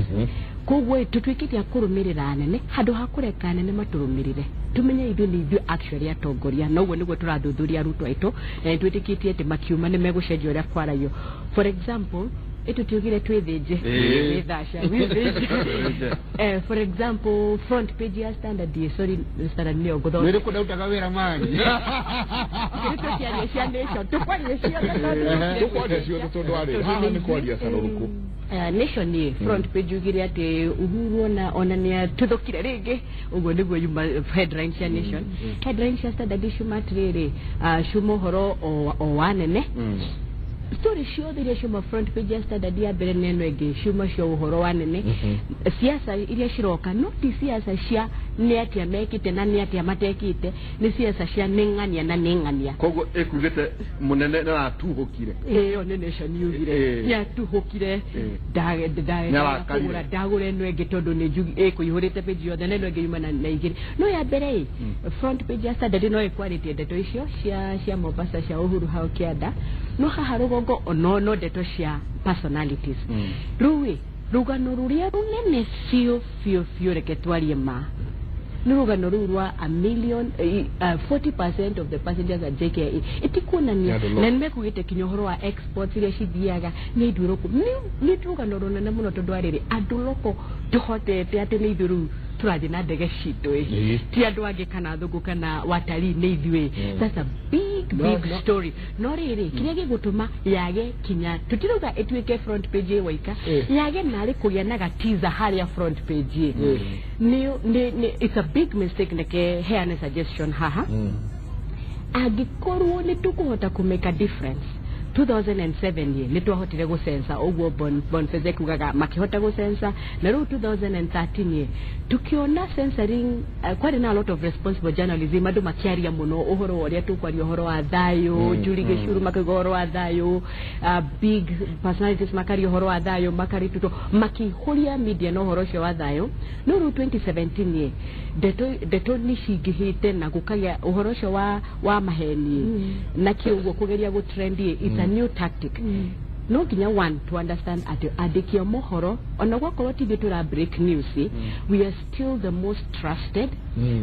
Koguo tũtuĩkĩte a kũrũmĩrĩra anene handũ ha kũreka anene matũrũmĩrĩre, tumenye ithuĩ nĩ ithuĩ actually atongoria. Na ũguo nĩguo tũrathuthuria arutwo aitũ, na nĩ twĩtĩkĩtie atĩ makiuma nĩ megũcenjia ũrĩa kwaragio. For example, ĩtũtiugire twĩthĩnje, wĩthaca wĩthĩnje. For example, front page ya Standard, sorry, Standard nĩyo ngũthoma. Nä rä kå ndautaga wä ra mani. Nĩ tũkĩaria cia Nation, tũkwaria ciothe tondũ Tũkwaria ciothe tondũ arĩ haha nĩ kwaria carũrũkũ. Nation ĩ, front page ugire atĩ Uhuru ona nĩ atuthũkire rĩngĩ. Ũguo nĩguo yuma headline cia Nation. Headline cia Standard ciuma atĩrĩrĩ, ciuma ũhoro o wa nene. Story ciothe iria ciuma front page ya Standard ya mbere na ĩno ĩngĩ ciuma cia ũhoro wa nene. Siasa iria ciroka no ti siasa cia nĩ atĩa mekĩte na nĩ atĩa matekĩte, nĩ siasa cia nĩ ng'ania na nĩ ng'ania. Koguo ĩkugĩte mũnene nĩ aratuhũkire. Ĩyo nĩ Nation yugire nĩatuhũkire. Nĩarakarire. Ndagũra ndagũra ĩno ĩngĩ tondũ nĩ njugi ĩkũihũrĩte page yothe, na ĩno ĩngĩ yuma na igĩrĩ. No ya mbere ĩ, front page ya Standard no ĩkwarĩtie ndeto icio cia Mombasa, cia Uhuru hau kĩanda, no haha rũgongo ono no ndeto cia personalities. Rĩu ĩ, rũgano rũrĩa rũnene biũ biũ biũ, reke twarie ma, nĩ rũgano rũu rwa a million, 40% of the passengers at JKIA ĩtikuonania Nĩ andũ na nĩmekugĩte kinya ũhoro wa exports iria cithiaga nĩ ithuĩ rũkũ. Nĩ rũgano rũnene mũno tondũ arĩrĩ andũ loko tũhotete atĩ nĩ ithuĩ rĩu tũrathiĩ na ndege citũ ĩ, ti andũ angĩ kana thũngũ kana watalii, nĩ ithuĩ. That's a big No, big no. story. No rĩrĩ, kĩrĩa gĩgũtũma yage kinya tũtirauga ĩtuĩke front page ĩ waika, yage narĩ kũgĩa na gatiza harĩa front page ĩ, nĩ it's a big mistake. Neke heane suggestion haha. Angĩkorwo nĩ tũkũhota kũ make a difference, 2007 ye nĩ twahotire gũcensa ũguo Boniface ekugaga makĩhota gũcensa, na rĩu 2013 ye tukiona censoring, kwarĩ na a lot of responsible journalism, andũ makĩaria mũno ũhoro wa ũrĩa tũkwaria ũhoro wa thayũ, Njuri Gĩcuru makauga ũhoro wa thayũ, big personalities makaria ũhoro wa thayũ, makarituto makĩihũria media na ũhoro ũcio wa thayũ. No rĩu 2017 ye ndeto nĩ cingĩhĩte na gũkagĩa ũhoro ũcio wa maheni na kĩ ũguo kũgeria gũtrend ĩ, it's a new tactic. No nginya one to understand atĩ andĩki a mohoro, ona gwakorwo ti ithuĩ tũra break news, we are still the most trusted,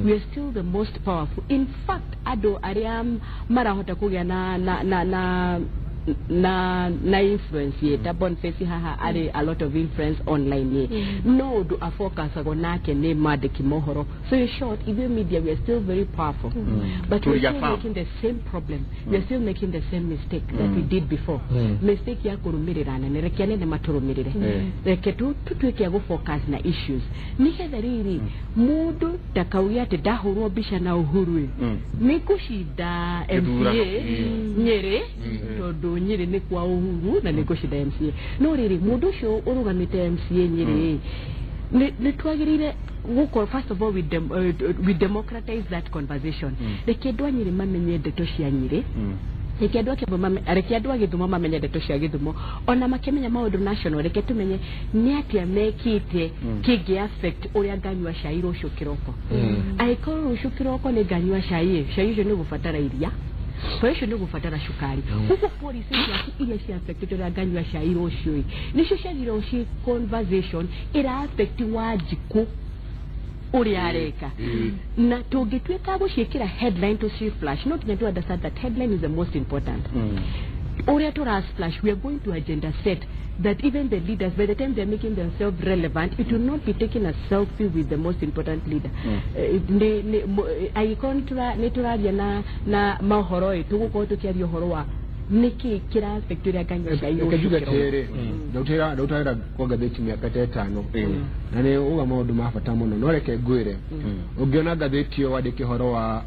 we are still the most powerful. In fact, andũ arĩa marahota kũgĩa na influence ye ta Boniface haha arĩ a lot of influence online ye, no ũndũ afocusagwo nake nĩ mandĩki mohoro. So in short, ithuĩ media, we are still very powerful, but we are Tũriga still farm. making the same problem, we are still making the same mistake that we did before, mistake ya kũrũmĩrĩra nene. Reke anene matũrũmĩrĩre, reke tu tutuĩke a gũfocus na issues, nĩgetha rĩrĩ mũndũ ndakauge atĩ ndahũrwo mbica na Uhuru ĩ, nĩ ngũcinda Gĩthurano. MCA Nyĩrĩ. Tondũ Nyĩrĩ nĩ kwa Uhuru na nĩ ngũcinda MCA. No rĩrĩ, mũndũ ũcio ũrũgamĩte MCA Nyĩrĩ, nĩ twagĩrĩire gũkorwo, first of all, we democratize that conversation. Reke andũ a Nyĩrĩ mamenye ndeto cia Nyĩrĩ, reke andũ a Kiambu reke andũ a Gĩthumo mamenye ndeto cia Gĩthumo, ona makĩmenya maũndũ national. Reke tũmenye nĩ atĩa mekĩte kĩngĩ affect ũrĩa nganyua cai rũciũ kĩroko. Angĩkorwo rũciũ kĩroko nĩ nganyua cai ĩ, cai ũcio nĩ ũgũbatara iria, cai ũcio nĩ ũgũbatara cukari. Koguo policy ciaku iria cia affect ũrĩa nganyua cai rũciũ ĩ, nĩcio ciagĩrĩirwo ci conversation ĩra affect Wanjikũ ũrĩa areka. Na tũngĩtuĩka gũciĩkĩra headline to ci flash, no nginya to understand that headline is the most important. Ũrĩa tũra splash, we are going to agenda set that even the leaders, by the time they're making themselves relevant, it will not be taking a selfie with the most important leader. Angĩkorwo nĩ tũraria na mohoro ĩ, tũgũkorwo tũkĩaria ũhoro wa nĩkĩ kĩra affect ũrĩa nganyua cai Reke rũciũ njuge kĩroko. Atĩrĩrĩ, ndautawĩra kwa ngathĩti mĩaka ta 5 na nĩ uga maũndũ ma bata mũno. No reke ngwĩre, ũngĩona ngathĩti ĩyo wandĩke ũhoro wa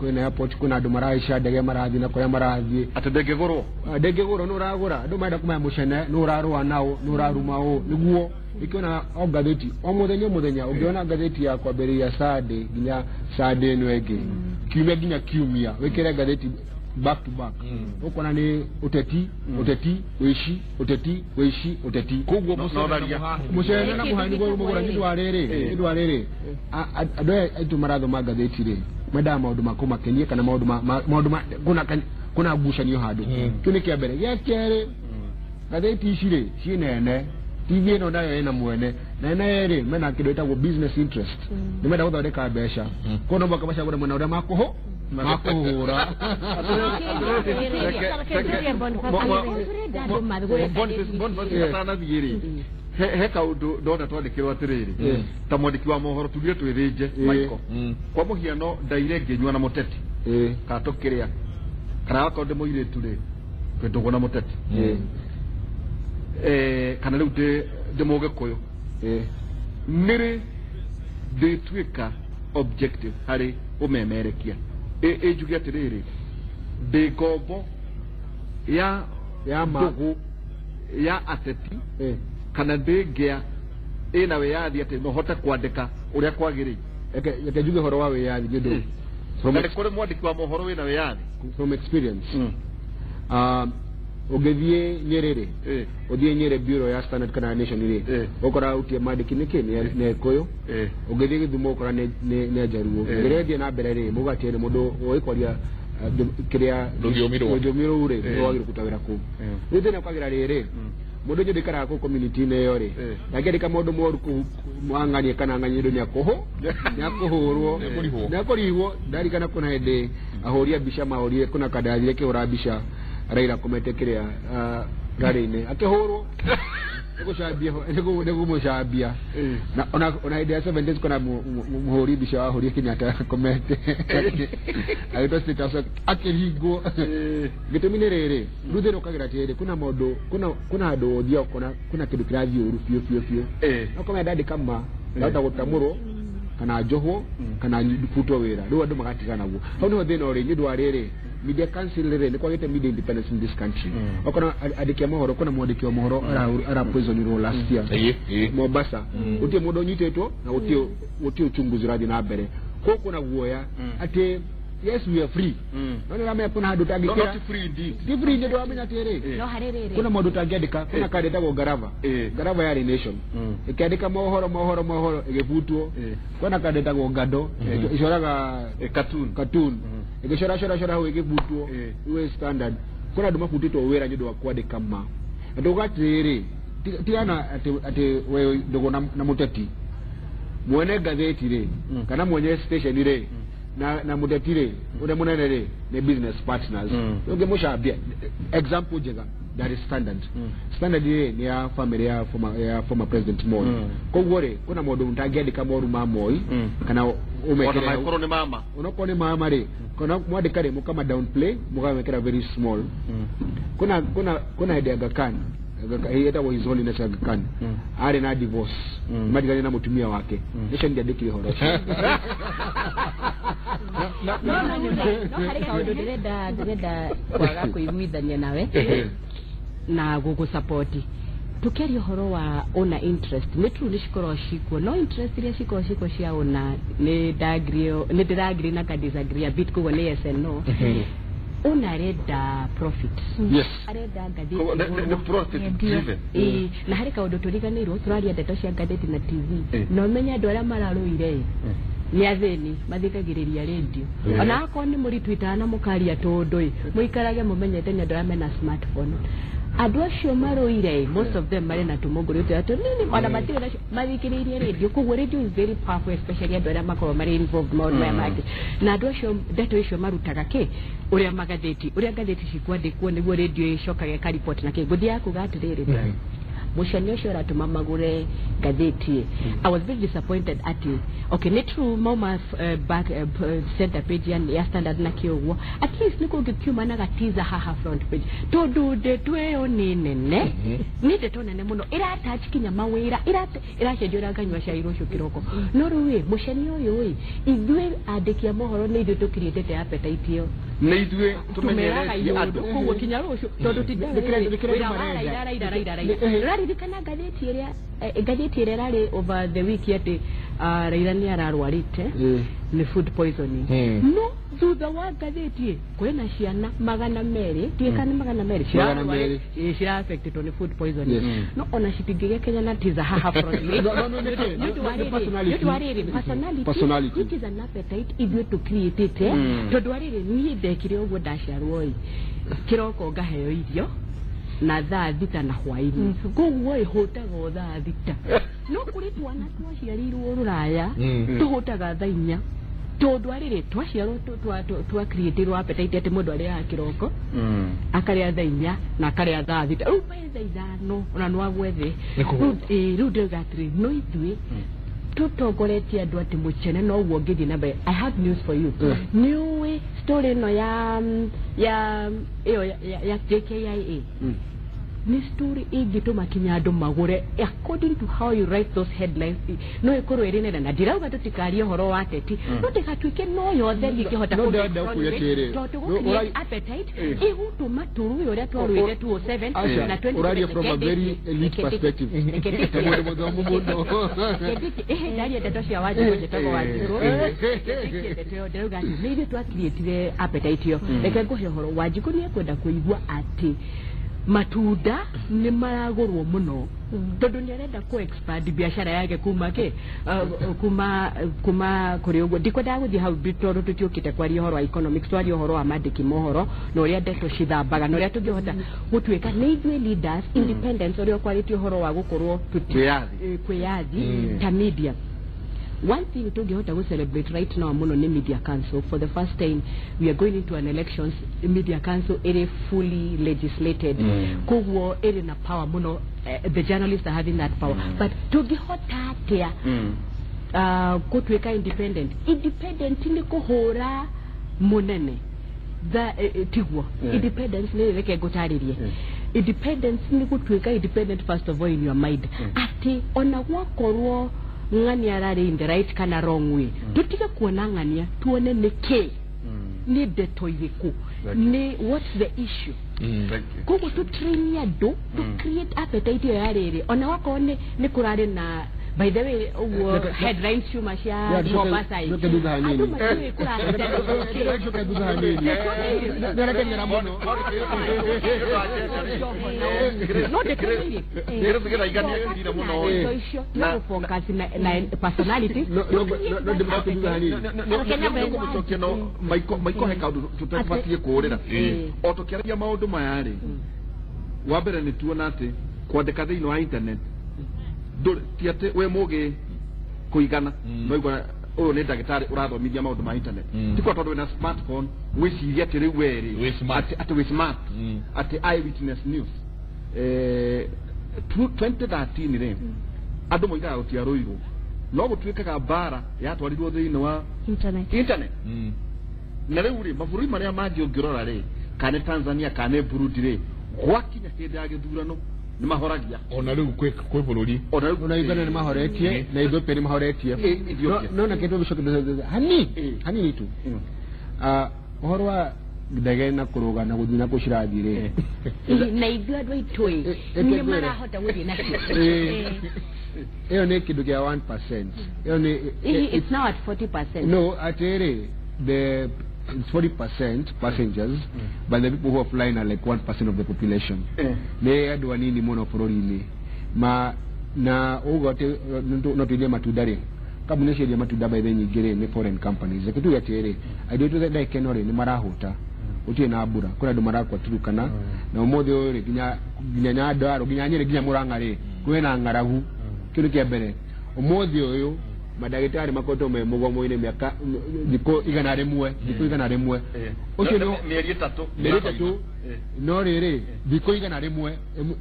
kwĩna airport, kwĩna andũ marahaica ndege, marathiĩ na kũrĩa marathiĩ. Atĩ ndĩngĩgũrwo. Ndĩngĩgũrwo, nĩ ũragũra, andũ marenda kũmenya mũcene, nĩ ũrarũa nao, nĩ ũraruma ũũ nĩguo ĩkĩona o ngathĩti o mũthenya o mũthenya. Ũngĩona ngathĩti ya kwambĩrĩria Sunday nginya Sunday ĩno ĩngĩ, kiumia nginya kiumia, wĩkĩre ngathĩti back to back, ũkona nĩ ũteti, ũteti, wĩici, ũteti, wĩici, ũteti. Koguo No- mũcene na no tharia. mũhahi. Mũcene na mũhani nĩguo mũgũra. Nĩ ũndũ wa rĩrĩ, nĩ ũndũ wa rĩrĩ, andũ aya aitũ marathoma ngathĩti rĩ, mendaga maũndũ ma kũmakenia kana maũndũ maũndũ ma kuna ngucanio handũ. Kĩu nĩ kĩa mbere. Gĩa kerĩ, ngathĩti ici rĩ ciĩ nene, TV ĩno nayo ĩna mwene, na ene rĩ mena kĩndũ gĩtagwo business interest, nĩ menda gũthondeka mbeca. Koguo no mũhaka macagũre mwena ũrĩa makũhũra. Boniface atanathiĩ rĩ, he kaũndũ ndona twandĩkĩrwo atĩrĩrĩ, ta mwandĩki wa mohoro, tugire twĩthĩnje. Michael, kwa mũhiano, ndaire ngĩnyua na mũteti kana tũkĩrĩa, kana akorwo ndĩ mũirĩtu rĩ, twĩ ndũgũ na mũteti, kana rĩu ndĩ mũgĩkũyũ, nĩrĩ ndĩtuĩka objective harĩ ũmemerekia? Ĩ njuge atĩrĩrĩ, ndĩ ngombo ya ya ma ndũgũ ya ateti, kana ndĩngĩa ĩna wĩyathi atĩ no hote kwandĩka ũrĩa kwagĩrĩire? Reke njuge ũhoro wa wĩyathi nĩ ũndũ from Na nĩ kũrĩ mwandĩki wa mohoro wĩna wĩyathi? From experience, ũngĩthiĩ Nyĩrĩ rĩ, ũthiĩ Nyĩrĩ bureau ya Standard kana Nation rĩ, ũkora utie mandĩki nĩkĩ nĩ Gĩkũyũ. Ũngĩthiĩ Gĩthumo ũkora nĩ Njaruo. Rĩrĩa ĩthiĩ na mbere rĩ, mũgatĩ nĩ mũndũ ũĩ kwaria kĩrĩa Rũthiomi rwa. Rũthiomi rũu rĩ, nĩ wagĩrĩirwo kũruta wĩra kũu. Rĩu thĩna ũkagĩra rĩrĩ, mũndũ ũcio ndĩkaraga kũu community-inĩ ĩyo rĩ, ndangĩandĩka maũndũ moru kũu wang'anie kana ng'anie, ũndũ nĩ akũhũrwo. Nĩakũrihwo. Nĩ akũrihwo. Ndarikana kuna hĩndĩ ahũri a mbica mahũrire, kuna kandathire kĩhũra mbica Raila komete kĩrĩa rarĩ-inĩ, akĩhũrwo nĩ kũmũcambia. Na ona hĩndĩ ya 7 days kuna mũhũri mbica wahũrire Kenyatta komete, agĩtwo State House, akĩringwo. Gĩtũmi nĩ rĩrĩ, rĩu thĩna ũkagĩra atĩrĩrĩ, kuna maũndũ, kuna handũ ũthiaga ũkona kuna kĩndũ kĩrathiĩ ũru biũ biũ biũ, no kama ndandĩka ma ndahota gũtamũrwo kana njohwo kana butwo wĩra, rĩu andũ magatigana naguo. Hau nĩho thĩna ũrĩ. Nĩ ũndũ wa rĩrĩ, media council rĩrĩ, nĩ kwagĩte media independence in this country. Okorwo andĩki a mohoro, kuna mwandĩki wa mohoro ara poisonirwo last year Ĩĩ, ĩĩ. Mombasa, gũtirĩ mũndũ ũnyitĩtwo na gũtirĩ uchunguzi ũrathiĩ na mbere. Koguo kuna guoya atĩ yes, we are free, no nĩ ũramenya kuna handũ No, ũtangĩkĩra. Not free indeed. Ti free, nĩ ũndũ wamenya atĩrĩ, No harĩ rĩrĩ, kuna maũndũ ũtangĩandĩka. Kuna kandi ĩtagwo Ngarava. Ngarava yarĩ Nation, ĩkĩandĩka mohoro mohoro mohoro, ĩgĩbutwo. Kwĩna kandi ĩtagwo Ngando, ĩcoraga Cartoon. Cartoon, ĩgĩcora cora cora hau, ĩgĩbutwo. Iwe Standard, kuna andũ mabutĩtwo wĩra nĩ ũndũ wa kwandĩka ma. Na ndauga atĩrĩrĩ, tigana atĩ we ndũgũ na mũteti mwene ngathĩti rĩ, kana mwenye station rĩ, na mũteti rĩ, ũrĩa mũnene rĩ, nĩ business partners. Ũngĩmũcambia, example njega that is Standard. Standard rĩ, nĩ ya family ya former President Moi. Koguo rĩ, kuna maũndũ mũtangĩandĩka moru ma Moi kana ona ũmekĩre hau. mangĩkorwo nĩ mama. Onokorwo nĩ mama rĩ, kana mwandĩka rĩ, mũkama downplay, mũkamekĩra very small. Kuna hĩndĩ Aga Khan, ĩtagwo His Holiness Aga Khan, arĩ na divorce, matigane na mũtumia wake, Nation ndĩandĩkire ũhoro ũcio. No no no harĩ kaũndũ ndĩrenda kwaga kũiguithania nawe na gũgũsupport. Tukiaria ũhoro wa ona interest, nĩ true nĩ cikoragwo cikuo, no interest iria cikoragwo cikuo cia ona nĩ ndagree, nĩ ndĩragree na ka disagree a bit, koguo nĩ yes and no. Ona arenda profit, arenda ngathĩti Koguo nĩ ĩhũrwo. Profit driven. Ĩĩ, na harĩ kaũndũ tũriganĩirwo, tũraria ndeto cia ngathĩti na TV, na ũmenye andũ arĩa mararũire ĩ nĩ athĩni mathikagĩrĩria rĩndio. Ona akorwo nĩ mũritwitaga na mũkaria tũndũ ĩ, mũikarage mũmenyete nĩ andũ arĩa mena smartphone. Andũ acio marũire ĩ, most of them marĩ na tũmũngũrĩ tũrĩa tũnini, ona matirĩ nacio, mathikĩrĩirie rĩndio. Koguo radio is very powerful, especially andũ arĩa makoragwo marĩ involved maũndũ maya mangĩ. Na andũ acio ndeto icio marutaga kĩ ũrĩa magathĩti, ũrĩa ngathĩti cikwandĩkwo nĩguo rĩndio ĩcokaga ĩkaripoti na kĩ. Ngũthiaga kuga atĩrĩrĩ, mũcani ũcio ũratũma magũre ngathĩti, I was very disappointed atĩ okay, nĩ true mauma back center page ya Standard na kĩ ũguo, at least nĩ kũngĩkiuma na gatiza haha front page, tondũ ndeto ĩyo nĩ nene, nĩ ndeto nene mũno, ĩratouch kinya mawĩra, ĩracenjia ũrĩa nganyua cai rũciũ kĩroko. No rĩu ĩ, mũcani ũyũ ĩ, ithuĩ andĩki a mohoro nĩ ithuĩ tũkiriĩtĩte appetite ĩyo. Nĩ ithuĩ Tũmeraga tũmenyeretie iũndũ andũ. Koguo kinya rũciũ, tondũ ti Nĩ kĩrĩa wĩra andũ wa marenda. Raila, Raila, Raila, Raila. Ũraririkana ngathĩti ĩrĩa ngathĩti ĩrĩa ĩrarĩ over the week atĩ Raila nĩ ararwarĩte nĩ food poisoning? No thutha wa ngathĩti ĩ, kwĩna ciana 200, tiĩka nĩ 200, 200. Cira affected nĩ food poisoning. No ona citingĩgĩa Kenya na tiza haha front. No, nĩ kĩ? Nĩ ũndũ wa Nĩ rĩrĩ, personality. nĩ ũndũ wa rĩrĩ, personality, Personality. which is an appetite ithuĩ tũcreatĩte, tondũ wa rĩrĩ, niĩ ndekire ũguo ndaciarwo ĩ, kĩroko ngaheo irio na thaa 6 na hwainĩ, koguo ĩ hũtaga o thaa 6. No kũrĩ twana twaciarĩirwo rũraya tũhũtaga thaa 4, tondũ arĩrĩ twaciarwo twa creatirwo appetite atĩ mũndũ arĩaga kĩroko, akarĩa thaa 4 na akarĩa thaa 6, rĩu by thaa 5 ona no agwe thĩ. Nĩ kũhũta. Rĩu ndĩrauga atĩrĩ, no ithuĩ tũtongoretie andũ atĩ mũcene noguo ngĩthiĩ na mbere. I have news for you. Nĩ ũĩ story ĩno ya ĩyo ya JKIA nĩ story ĩngĩtũma kinya andũ magũre according to how you write those headlines. No ĩkorwo ĩrĩ nene, na ndirauga tũtikarie ũhoro wa teti, no ndĩgatuĩke no yothe ĩngĩhota. No ndĩrenda kũria atĩrĩ, Tondũ no, gũcreate appetite ĩgũtũma tũrue ũrĩa twarũire 2007 Asha, na 20 ũraria from a very elite perspective. Ta mũndũ mũthomu mũno. Ĩhĩ, ndaria ndeto cia Wanjikũ, njĩtagwo Wanjikũ. Ndĩkie ndeto ĩyo, ndĩrauga atĩ nĩ ithuĩ twacreatire appetite ĩyo. Reke ngũhe ũhoro, Wanjikũ nĩ ekwenda kũigua atĩ matunda nĩ maragũrwo mũno, tondũ nĩ arenda kũ expand biacara yake kuma kĩ kuma kũrĩ ũguo. Ndikwendaga gũthiĩ hau tondũ tũtiũkĩte kwaria ũhoro wa economics, twaria ũhoro wa mandĩki mohoro na ũrĩa ndeto cithambaga na ũrĩa tũngĩhota gũtuĩka nĩ ithuĩ leaders independence, ũrĩa ũkwarĩtie ũhoro wa gũkorwo Kwĩyathi. Kwĩyathi ta media. One thing tũngĩhota gũ celebrate right now mũno nĩ Media Council. For the first time we are going into an elections, Media Council ĩrĩ fully legislated, koguo ĩrĩ na power mũno. The journalists are having that power, but tũngĩhota atĩa gũtuĩka independent? Independent nĩ kũhũra mũnene tiguo. Independence nĩ, reke ngũtarĩrie, independence nĩ gũtuĩka independent first of all in your mind, atĩ ona gwakorwo ng'ania ararĩ in the right kana wrong way, tũtige kuona ng'ania, tuone nĩ kĩ, nĩ ndeto irĩkũ, nĩ what's the issue. Thank you. Koguo tũ train andũ to create appetite ĩyo ya rĩrĩ, ona wakorwo nĩ kũrarĩ na, by the way, ũguo headlines ciuma cia Yeah, Mombasa ĩ. tucoke thutha hanini. Andũ matiũĩ kũrahĩtania. Tucoke thutha hanini. Nĩarateng'era mũno. No ndĩtũmĩire. Nĩgetha igania mũno. Ndeto icio no gũfocus na personality. No ndĩmũcoke thutha hanini. Nĩgũcokia no maiko he kaũndũ tũtabatiĩ kũũrĩra o tũkĩaragia maũndũ maya rĩ. Wa mbere nĩ tuona atĩ kwandĩka thĩinĩ wa internet ti atĩ wĩ mũgĩ kũigana. No igua ũyũ nĩ ndagĩtarĩ ũrathomithia maũndũ ma internet. Ti kwa tondũ wĩna smartphone wĩcirie atĩ rĩu werĩ Wĩ smart. Atĩ wĩ smart, atĩ eyewitness news. 2013 rĩ, andũ moigaga gũtiarũirwo, no gũtuĩkaga mbara yatwarirwo thĩinĩ wa internet. Internet. Na rĩu rĩ, mabũrũri marĩa mangĩ ũngĩrora rĩ, kana nĩ Tanzania kana nĩ Burundi rĩ, gwakinya hĩndĩ ya gĩthurano nĩ mahoragia. Ona rĩu kwĩ bũrũri. Ona rĩu. Ona Uganda nĩ mahoretie na Ethiopia nĩ mahoretie. Ethiopia. No na kĩndũ gĩcoke thutha hanini, hanini tu. Ũhoro wa ndege na kũrũga na gũthiĩ na kũ cirathiĩ rĩ, Na ithuĩ andũ aitũ ĩ, Eh, nĩ eh, marahota gũthiĩ nacio? Ĩyo nĩ kĩndũ kĩa 1%. Ĩyo nĩ Hihi it's now at 40%? No, atĩrĩ, the it's 40% passengers, but the people who are flying are like 1% of the population. Nĩ andũ anini mũno bũrũri-inĩ ma na ũguo atĩ no twendia matunda rĩ, kambuni ciendia matunda baithe nyingĩ rĩ, nĩ foreign companies. Reke tuge atĩrĩ, andũ aitũ ndagĩka ĩno rĩ, nĩ marahũta, gũtirĩ na mbura, kwĩna andũ marakua Turukana na ũmũthĩ ũyũ rĩ, nginya Nyandarua, nginya Nyĩrĩ, nginya Mũrang'a rĩ, kwĩna ng'aragu. Kĩu nĩ kĩa mbere. Ũmũthĩ ũyũ mandagĩtarĩ makoretwo me mũgomo-inĩ mĩaka thikũ 100, thikũ 100. Ũcio nĩ mĩeri 3. Mĩeri 3. No rĩrĩ, thikũ 100,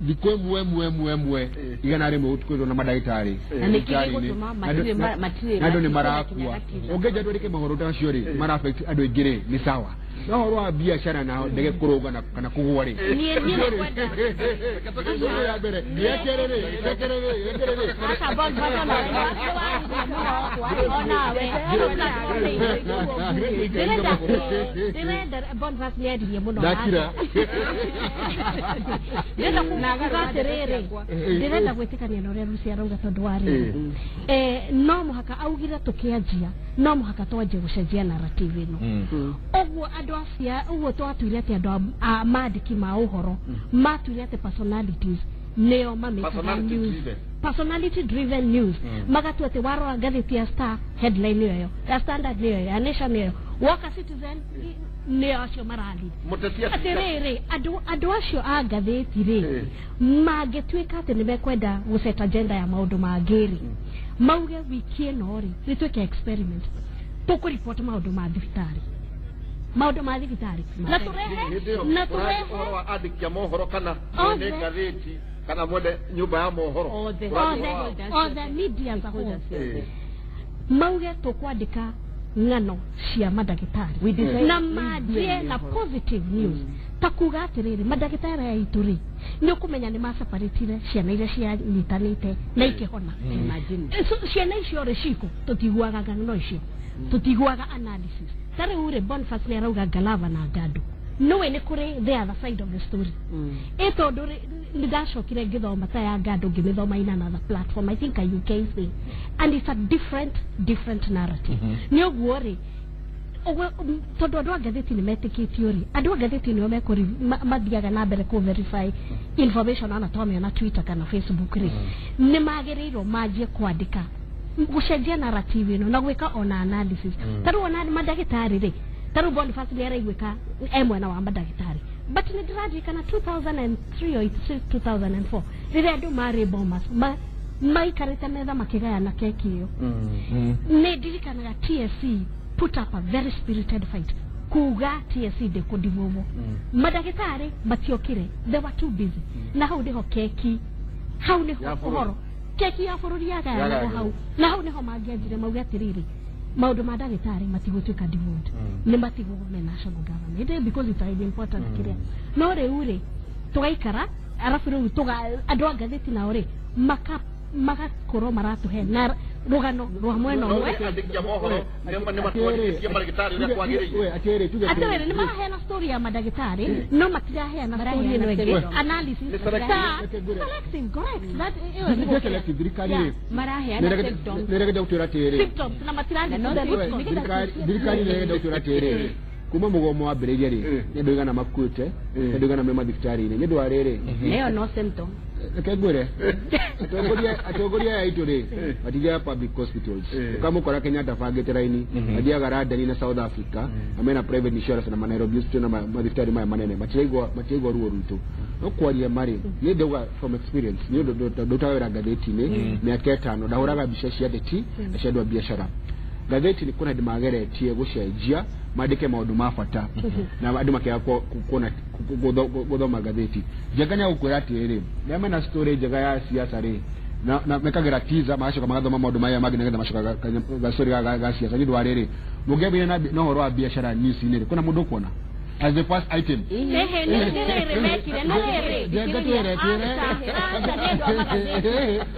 thikũ ĩmwe ĩmwe ĩmwe ĩmwe 100 gũtikoretwo na mandagĩtarĩ Na nĩkĩ thibitarĩ-inĩ. gĩgũtũma matirĩ matirĩ Na andũ nĩ matikũna marakua. kinya gatina? Ũngĩnja twandĩke mohoro ta macio rĩ, mara affect andũ aingĩ rĩ, nĩ sawa, no ũhoro wa biacara na ndege kũrũga na kana kũgũa rĩ, Niĩ nĩ kwenda. Ũndũ ya mbere ya kerĩ rĩ, ya kerĩ rĩ, ya kerĩ rĩ. Aca, Boniface, ona we nĩ waririe mũno, onawe ndĩrenda Boniface nĩ aririe mũno. Ndakira. Ndĩrenda kuga atĩrĩrĩ, ndĩrenda gwĩtĩkania na ũrĩa Lucy arauga, tondũ wa rĩrĩ, no mũhaka augire tũkĩanjia, no mũhaka twanjie gũcenjia narrative ĩno. Ũguo andũ acia ũguo twatuire atĩ andũ a mandĩki ma ũhoro matuire atĩ personalities nĩo mamĩkaga Personality news. Driven. Personality driven news. Magatua atĩ warora ngathĩti ya Star, headline nĩyo ĩyo, ya Standard nĩyo ĩyo, ya Nation nĩyo ĩyo, woka Citizen nĩyo acio maralead. Mũteti Atĩrĩrĩ, andũ acio a ngathĩti rĩ, mangĩtuĩka atĩ nĩ mekwenda gũset agenda ya maũndũ mangĩ rĩ, mauge wiki ĩno rĩ, rĩtuĩke experiment, tũkũriboti maũndũ ma thibitarĩ, maũndũ ma thibitarĩ, na tũrehe Hĩndĩ ĩyo na ũrathi tũrehe ũhoro wa andĩki a mohoro kana Othe. mwene ngathĩti kana mwene nyũmba ya mohoro? Othe. Ũrathi Othe. ũhoro wao. Othe, media as a whole. Eh. Mauge tũkwandĩka ng'ano cia mandagĩtarĩ We decide na manjie na positive news, ta kuga atĩrĩrĩ, mandagĩtarĩ aya aitũ rĩ, nĩ ũkũmenya nĩ macabarĩtire ciana iria cianyitanĩte na ikĩhona. Imagine. So, ciana icio rĩ ciko, tũtiguaga ng'ano icio, tũtiguaga analysis. Ta rĩu rĩ, Boniface nĩ arauga Galava na Ngandũ, nĩwe nĩ kũrĩ the other side of the story. Ĩ tondũ rĩ, nĩ ndacokire ngĩthoma ta ya Ngandũ, ngĩmĩthoma in another platform, I think a UK thing, and it's a different narrative. Nĩ ũguo rĩ, ũguo, tondũ andũ a ngathĩti nĩ metĩkĩtio rĩ, andũ a ngathĩti nĩo mekũri mathiaga na mbere kũ verify information ona twamĩona Twitter kana Facebook rĩ, nĩ magĩrĩirwo manjie kwandĩka, gũcenjia narrative ĩno na gwĩka ona analysis. Ta rĩu ona mandagĩtarĩ rĩ, ta rĩu Boniface nĩ araiguĩka e mwena wa mandagĩtarĩ, but nĩ ndĩraririkana 2003 or 2004 rĩrĩa andũ marĩ Bomas maikarĩte metha makĩgayana keki ĩyo, nĩ ndirikanaga TSC put up a very spirited fight kuga TSC ndĩkũndivuo. Mandagĩtarĩ matiokire, they were too busy. Na hau nĩho keki, hau nĩho Ya bũrũri. ũhoro keki ya bũrũri yagayanagwo. Yagayanagwo. Hau na hau nĩho mangĩanjire mauge atĩrĩrĩ, maũndũ ma ndagĩtarĩ matigũtuĩka devolved, nĩ matigwo me national government, because it's an important kĩrĩa. No rĩu rĩ, tũgaikara, arabu rĩu tũga andũ a ngathĩti nao rĩ, maka magakorwo maratũhe na rũgano rwa mwena No ũmwe. andĩki a mohoro nĩ matwarithĩtie marĩgĩtarĩ ũrĩa kwagĩrĩire? We, atĩrĩ, tuge Atĩrĩrĩ, nĩ maraheana story ya mandagĩtarĩ, no matiraheana story ĩno ĩngĩ, Maraheana analysis. Nĩ selective. Ta Reke ngwĩre. selective, correct. That ĩyo Nĩ nĩguo. selective thirikari rĩ, Maraheana symptoms. nĩregete gũtwĩra atĩrĩ, Symptoms na matirathiĩ Na no to the root symptoms. cause. Thirikari nĩregete gũtwĩra atĩrĩ, kuma mũgomo wambĩrĩirie rĩ, nĩ andũ igana makuĩte, nĩ andũ 100 me mathibitarĩ-inĩ nĩ ũndũ wa rĩrĩ. Nayo no symptom. Reke ngwĩre, atongoria aya aitũ rĩ, matithiaga public hospitals. Ũkamũkora Kenyatta bangĩte raini, mathiaga London na South Africa, na mena private insurance na ma Nairobi Hospital na mathibitarĩ maya manene. Matiraigua ruo rwitũ. No kwaria marĩ, niĩ ndauga from experience, nĩ ũndũ ndutaga wĩra ngathĩti-inĩ mĩaka 5, ndahũraga mbica cia ateti na cia andũ a biacara. Ngathĩti nĩ kuna hĩndĩ mageretie gũcenjia mandĩke maũndũ ma bata na andũ makĩaga kuona gũthoma ngathĩti. Njenga nĩ agũkwĩra atĩrĩrĩ, rĩrĩa mena story njega ya siasa rĩ, na mekagĩra teaser, magacoka magathoma maũndũ marĩa mangĩ nĩgetha macoka ga story ga siasa. Nĩ ũndũ wa rĩrĩ, mũngĩambĩrĩria na ũhoro wa biacara news-inĩ rĩ, kwĩna mũndũ ũkuona as the first item? Ehe, nĩ rĩrĩ mekire na rĩrĩ Njenga twĩre twĩre Aca, nĩ andũ a magathĩti.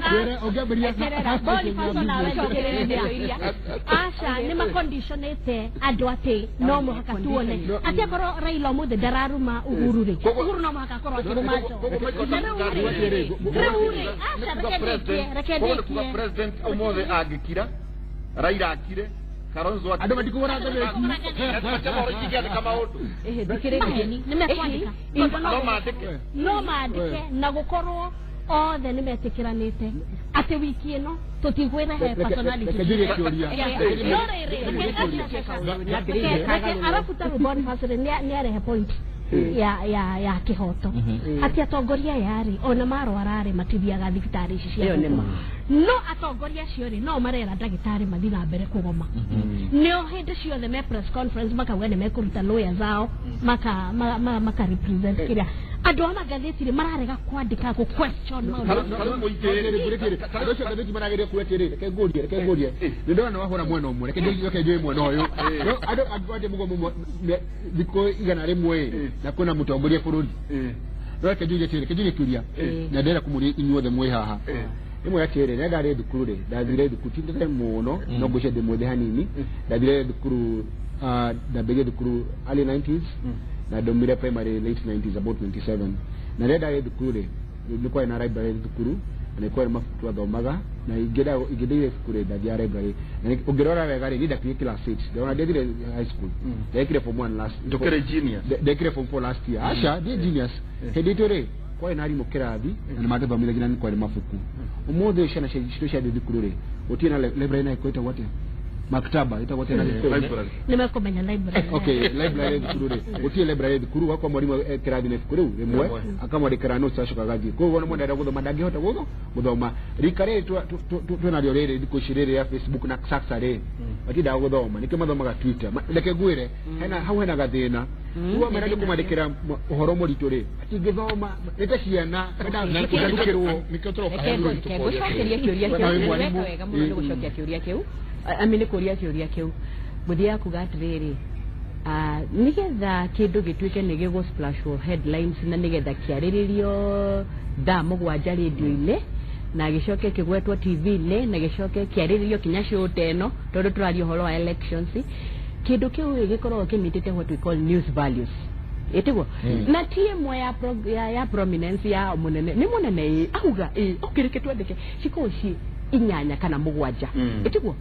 Twĩre ũngĩambĩrĩria. Eterera, Boniface nawe thikĩrĩria. Aca, nĩ maconditionĩte andũ atĩ no mũhaka tuone atĩ akorwo Raila ũmũthĩ ndararuma Uhuru rĩ, Uhuru no mũhaka akorwo akĩruma Joho. Na rĩu rĩ, aca, reke ndĩkie, reke Koguo nĩ kuga ndĩkie. President ũmũthĩ angĩkira, Raila akire, Kalonzo akire. Andũ matikũgũra ngathĩti. Acha mohoro itingĩandĩka maũndũ. Ĩhĩ, thikĩrĩria. Maheni nĩ mekwandĩka. Tondũ No mandĩke. No mandĩke na gũkorwo othe nĩ metĩkĩranĩte atĩ wiki ĩno tũtigwĩrehe personality. Reke njurie kĩũria. No rĩrĩ, reke arabu ta rĩu Boniface rĩ, nĩ arehe point ya kĩhoto atĩ atongoria aya rĩ, ona marwara rĩ, matithiaga thibitarĩ ici cia Ĩyo nĩ ma. No atongoria acio rĩ, no marera ndagĩtarĩ mathiĩ na mbere kũgoma. Nĩo hĩndĩ ciothe me press conference makauga nĩ mekũruta lawyers ao maka represent kĩrĩa andũ a magathĩti rĩ mararega kwandĩka gũ question maũndũ. Tarĩu mũingĩ rĩ, Andũ acio ngathĩti marageria kuga atĩrĩ, reke ngũrie, nĩ ndona nĩ wahũra mwena ũmwe, reke njũĩ mwena ũyũ. No andũ angĩkorwo mũgomo thikũ 100 ĩ na kwĩna mũtongoria bũrũri, no reke njurie atĩrĩ, reke njurie kĩũria na ndĩrenda kũmũria inyuothe mwĩ haha. Rĩmwe atĩrĩ, rĩrĩa ndarĩ thukuru rĩ, ndathire thukuru ti tene mũno, no ngwĩciria ndĩ mwĩthĩ hanini. Ndathire thukuru, ndambĩrĩrie thukuru early 90s na ndaumire primary late 90s, about 97. Na rĩrĩa ndarĩ thukuru rĩ, nĩ kwarĩ na library thukuru na nĩ kwarĩ mabuku twathomaga, na ingĩndeire ibuku rĩ, ndathiaga library. Na ũngĩrora wega rĩ, niĩ ndakinyie class 8, ndĩrona ndiathire high school, ndekire form 1 last. Ndũkĩrĩ genius. Ndekire form 4 last year. Aca, ndiĩ genius. Hĩndĩ itũ rĩ, kwarĩ na arimũ kĩrathi na nĩ matũthomithagia na nĩ kwarĩ mabuku. Ũmũthĩ ũyũ ciana citũ ciathiĩ thukuru rĩ, gũtirĩ na library, na ĩtagwo atĩa, maktaba ĩtagwo atĩa na Gĩkũyũ? Library. Nĩ mekũmenya library. Okay, library thukuru rĩ, gũtirĩ library thukuru. Gwakwa mwarimũ e kĩrathi na ibuku rĩu rĩmwe, akamwandĩkĩra notes, acoka agathiĩ. Koguo ona mũndũ arenda gũthoma ndangĩhota gũthoma. Rika rĩrĩ twĩnarĩo rĩrĩ thikũ ici rĩrĩ ya Facebook na sasa rĩ, matindaga gũthoma, nĩkĩo mathomaga Twitter. Reke ngwĩre, hena hau hena gathĩna. Rĩu wamera nĩ kũmwandĩkĩra ũhoro mũritũ rĩ, atingĩthoma, nĩ ta ciana mendaga kũgarũkĩrwo. Nĩkĩo tũroka Reke he reke ngũcokerie kĩũria Nawe kĩu. mwarimũ. Weka wega mũno nĩ gũcokia kĩũria kĩu. I mean, nĩ kũria kĩũria kĩu. Ngũthiaga kuga atĩrĩrĩ, nĩgetha kĩndũ gĩtuĩke nĩ gĩgũ splashwo headlines na nĩgetha kĩarĩrĩrio thaa 7 rĩndio-inĩ na gĩcoke kĩgwetwo TV-inĩ na gĩcoke kĩarĩrĩrio kinya show ta ĩno, tondũ tũraria ũhoro wa elections, kĩndũ kĩu gĩkoragwo kĩmitĩte what we call news values, ĩtiguo? Na ti ĩmwe ya prominence ya mũnene nĩ mũnene ĩ auga ĩ okay, reke twandĩke cikorwo ci inyanya kana mũgwanja, ĩtiguo?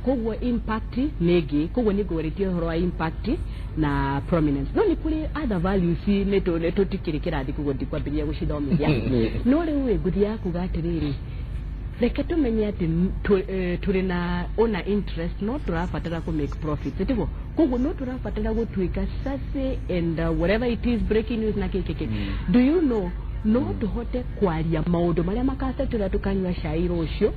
Koguo impact nĩ ĩngĩ. Koguo nĩ ngwarĩtie ũhoro wa impact na prominence, no nĩ kũrĩ other values nĩ tũtikĩrĩ kĩrathi, koguo ndikwambĩrĩria gũcithomithia. No rĩu ĩ ngũthiaga kuga atĩrĩrĩ, reke tũmenye atĩ tũrĩ na ona interest, no tũrabatara kũ make profits, tiguo? Koguo no tũrabatara gũtuĩka sassy and whatever it is, breaking news na kĩkĩkĩ. Do you know no tũhote kwaria maũndũ marĩa makacetũra tũkanyua cai rũciũ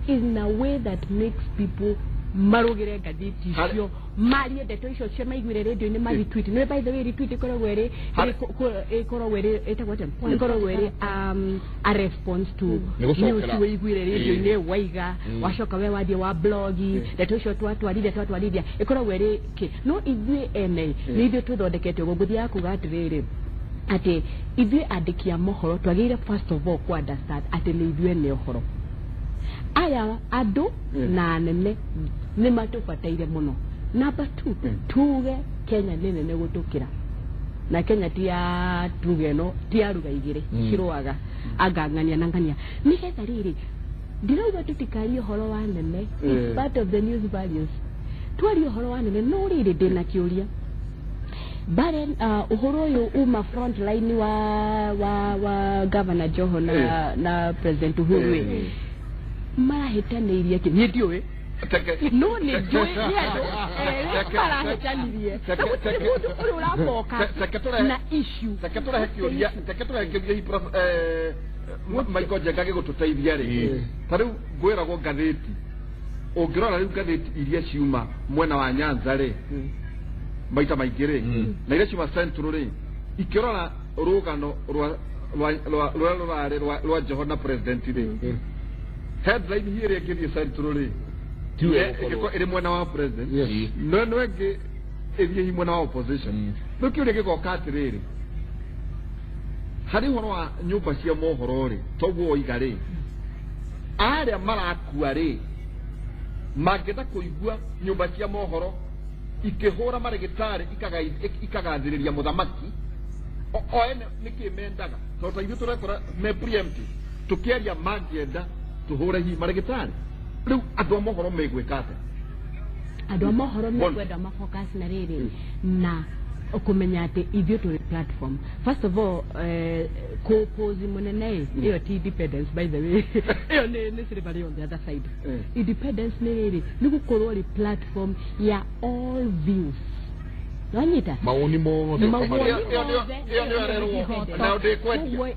in a way that makes people marũgĩre ngathĩti icio, marie ndeto icio cia maiguire rĩndio-inĩ, ma retweet. Nĩ by the way, retweet ĩkoragwo ĩrĩ ĩkoragwo ĩrĩ, ĩtagwo atĩa, ĩkoragwo ĩrĩ a response to Nĩ gũcokera. news wĩiguire rĩndio-inĩ, waiga wacoka we wathiĩ wa blogi ndeto icio twatwarithia ĩkoragwo ĩrĩ kĩ. No ithuĩ ene nĩ ithuĩ tũthondekete ũguo. Ngũthiaga kuga atĩrĩrĩ, atĩ ithuĩ andĩki a mohoro twagĩrĩire first of all ku understand atĩ nĩ ithuĩ ene ũhoro. Aya andũ na anene nĩ matũbataire mũno. Number two, tuge Kenya nĩ nene gũtũkĩra, na Kenya ti ya tuge ĩno, ti ya ruga igĩrĩ cirũaga anga ng'ania na ng'ania. Nĩgetha rĩrĩ, ndirauga tũtikarie ũhoro wa nene. It's part of the news values twarie ũhoro wa nene. No rĩrĩ, ndĩna kĩũria bare, ũhoro ũyũ uma front line wa Governor Joho na President Uhuru ĩ, marahĩtanĩirie kĩ? Niĩ ndiũĩ, no nĩ njũĩ nĩ andũ erĩ marahĩtanirie na gũtirĩ mũndũ ũrĩa ũraboka na issue. Reke tũrehe kĩũria Michael Njenga gĩgũtũteithia rĩ. Ta rĩu ngwĩragwo ngathĩti, ũngĩrora rĩu ngathĩti iria ciuma mwena wa Nyanza rĩ, maita maingĩ rĩ, na iria ciuma Central rĩ, ikĩrora rũgano rwa rũrĩa rũrarĩ rwa Joho na president rĩ, headline hi ĩrĩa ĩngĩthiĩ Central rĩ, Tiwe ĩngĩkorwo ĩrĩ mwena wa president, no ĩno ĩngĩ ĩthiĩ hi mwena wa opposition. Rĩu kĩũria gĩgoka atĩrĩrĩ, Harĩ ũhoro wa nyũmba cia mohoro rĩ, toguo woiga rĩ, arĩa marakua rĩ, mangĩenda kũigua nyũmba cia mohoro ikĩhũra marĩgĩtarĩ ikagathĩrĩria mũthamaki o ene nĩkĩ mendaga, tondũ ta ithuĩ tũrekora me preemptive tũkĩaria, mangĩenda tũhũre hihi marĩgĩtarĩ. Rĩu andũ a mohoro megwĩka atĩa? Andũ a mohoro mekwenda mafocus na rĩrĩ na kũmenya atĩ ithuĩ tũrĩ platform. First of all, kũpose mũnene ĩ, ĩyo ti independence, by the way, ĩyo nĩ slavery on the other side. Independence nĩ rĩrĩ, nĩ gũkorwo rĩ platform ya all views, wanyita? Mawoni mothe. Mawoni Ĩyo nĩyo ĩrerwo. mothe. Nayo ndĩkwendia. Koguo,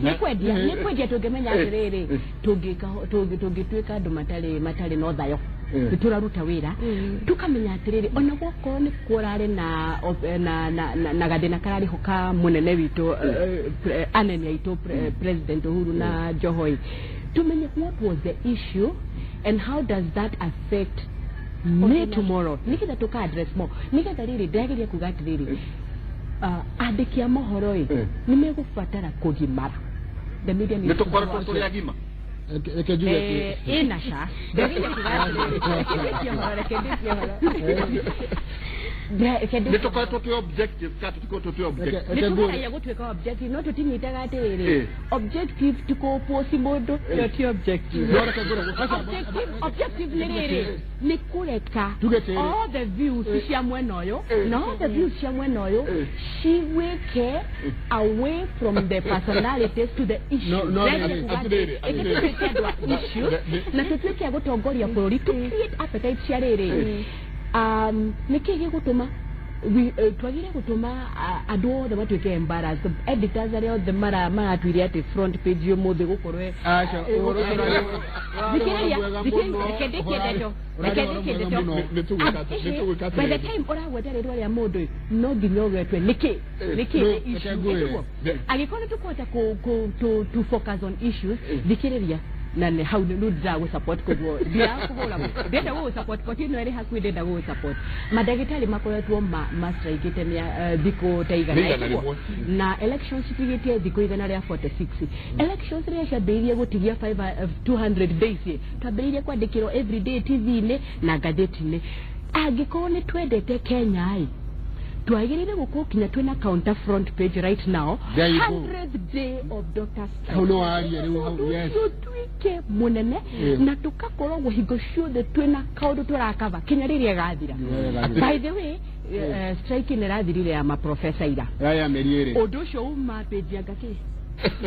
nĩ kwendia, nĩ kwendia. Tũngĩmenya atĩrĩrĩ, tũngĩtuĩka andũ matarĩ na ũthayo, nĩ tũraruta wĩra, tukamenya atĩrĩrĩ, ona gwakorwo nĩ kũrarĩ na na gathĩna kararĩ ho ka mũnene witũ, anene aitũ, President Uhuru na Joho, tumenye what was the issue and how does that affect me tomorrow, nigetha tuka address more, nigetha rĩrĩ ndĩrageria kuga atĩrĩrĩ, andĩki a mohoro ĩ, nĩ megũbatara kũgimara. The media nĩ needs to tũkoretwo grow. Tũrĩ agima. Reke njuge atĩ Ĩna ca ndĩrageria kuga atĩrĩrĩ, reke ndĩkie ũhoro, reke ndĩkie ũhoro. Reke nĩ tũkoretwo twĩ objective ka tũtikoretwo twĩ objective? Reke nĩ ngũre. tũgeragia gũtuĩka objective, no tũtinyitaga atĩrĩrĩ, objective ti kũpoci mũndũ, ĩyo ti objective. No reke ngũre. Aca, Objective nĩ rĩrĩ, nĩ kũreka Tuge atĩrĩ. all the views cia mwena ũyũ na all the views cia mwena ũyũ cigwĩke away from the personalities to the issue. No, Ndĩrageria rĩrĩ. kuga Atĩrĩrĩ, atĩ, atĩrĩrĩ. ĩke tuĩke andũ a issues na tũtuĩke a gũtongoria bũrũri, to create appetite cia rĩrĩ, nĩkĩ gĩgũtũma twagire gũtũma andũ othe matuĩke embarrassed, editors arĩa othe maratuire atĩ front page ũmũthĩ gũkorwo Aca, ũhoro ũcio thikĩrĩria, ũrarĩ thikĩrĩria, mwega reke ndĩkie mũno. ndeto, Ũrarĩ reke ũhoro ndĩkie mwega ndeto. mũno. Nĩ tũgwĩka By the atĩrĩrĩ. time ũragweta rĩtwa rĩa mũndũ, no nginya ũgetwe nĩkĩ nĩkĩ No, nĩ reke issue ngwĩre. ĩtiguo. Angĩkorwo nĩ tũkũhota to focus on issues, thikĩrĩria, na nĩ hau nĩ ndĩragũ support, koguo ndirakũhũra, ndĩrenda gũgũ support koti ĩno ĩrĩ hakuhĩ, ndĩrenda gũgũ support. Mandagĩtarĩ makoretwo mastrikĩte thikũ ta igana Nĩ igana ĩtiguo? rĩmwe. Na elections citigĩtie thikũ 146. Elections rĩrĩa ciambĩrĩirie gũtigia 200 days ĩ, twambĩrĩirie kwandĩkĩrwo everyday TV-inĩ na ngathĩti-inĩ. Angĩkorwo nĩ twendete Kenya ĩ, twagĩrĩire gũkorwo kinya twĩna counter front page right now, There you go. 100th day of doctor strike. Hau nĩ waria rĩu, hau, yes. Ũndũ ũcio ũtuĩke mũnene na tũkakoragwo hingo ciothe twĩna kaũndũ tũrakaba kinya rĩrĩa ĩgathira. By the way, strike ĩno ĩrathirire ya maprofesa ira. Ya mĩeri 2. Ũndũ ũcio uma page anga kĩ,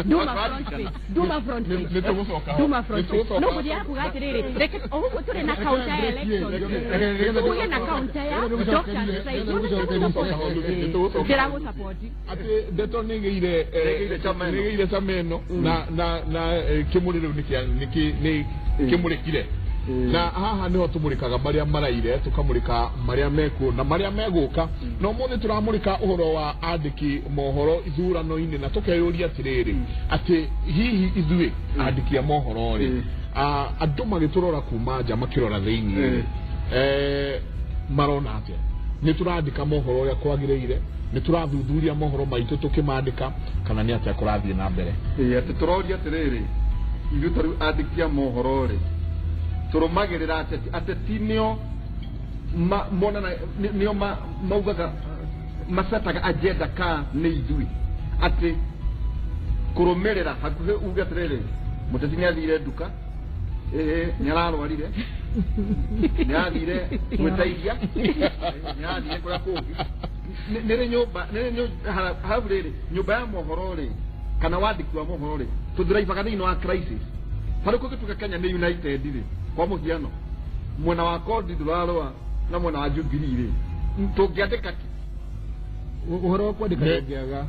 nduma front page, nduma front page. Nĩ tũgũcoka ho. Nduma front Nĩ page. tũgũcoka No ho. gũthiaga kuga atĩrĩrĩ, reke o ũguo tũrĩ na counter ya elections, kũgĩe na counter ya doctor strike. Ndĩragũ support. Atĩ ndeto nĩ ĩgĩire Nĩ ĩgĩire cama ĩno. Nĩ ĩgĩire cama ĩno na kĩmũrĩ rĩu nĩ kĩmũrĩkire, na haha nĩho tũmũrĩkaga marĩa maraire, tũkamũrĩka marĩa mekuo na marĩa megũka. Na ũmũthĩ tũramũrĩka ũhoro wa andĩki mohoro ithurano-inĩ, na tũkeyũria atĩrĩrĩ, atĩ hihi ithuĩ andĩki a mohoro rĩ, andũ magĩtũrora kuma nja, makĩrora thĩiniĩ rĩ, marona atĩa? Nĩ tũrandĩka mohoro ũrĩa kwagĩrĩire? Nĩ tũrathuthuria mohoro maitũ tũkĩmandĩka, kana nĩ atĩa kũrathiĩ na mbere? Ĩĩ, atĩ tũroria atĩrĩrĩ, ithuĩ ta rĩu andĩki a mohoro rĩ, tũrũmagĩrĩra ateti? Ateti nĩo monana, nĩo maugaga, macetaga agenda, ka nĩ ithuĩ atĩ kũrũmĩrĩra hakuhĩ uge atĩrĩrĩ, mũteti nĩ athire nduka, ĩĩ, nĩ ararwarire, nĩ arathire gwĩteithia, nĩ arathire kũrĩa kũngĩ. Nĩ rĩ nyũmba nĩ rĩ hau rĩrĩ nyũmba ya mohoro rĩ, kana wandĩki wa mohoro rĩ, tũthiraibaga thĩinĩ wa crisis. Tarĩu kũngĩtuĩka Kenya nĩ united rĩ, kwa mũhiano mwena wa Kodi ndũrarũa na mwena wa Jubilee rĩ, tũngĩandĩka kĩ? Ũhoro wa kwandĩka ndũngĩaga.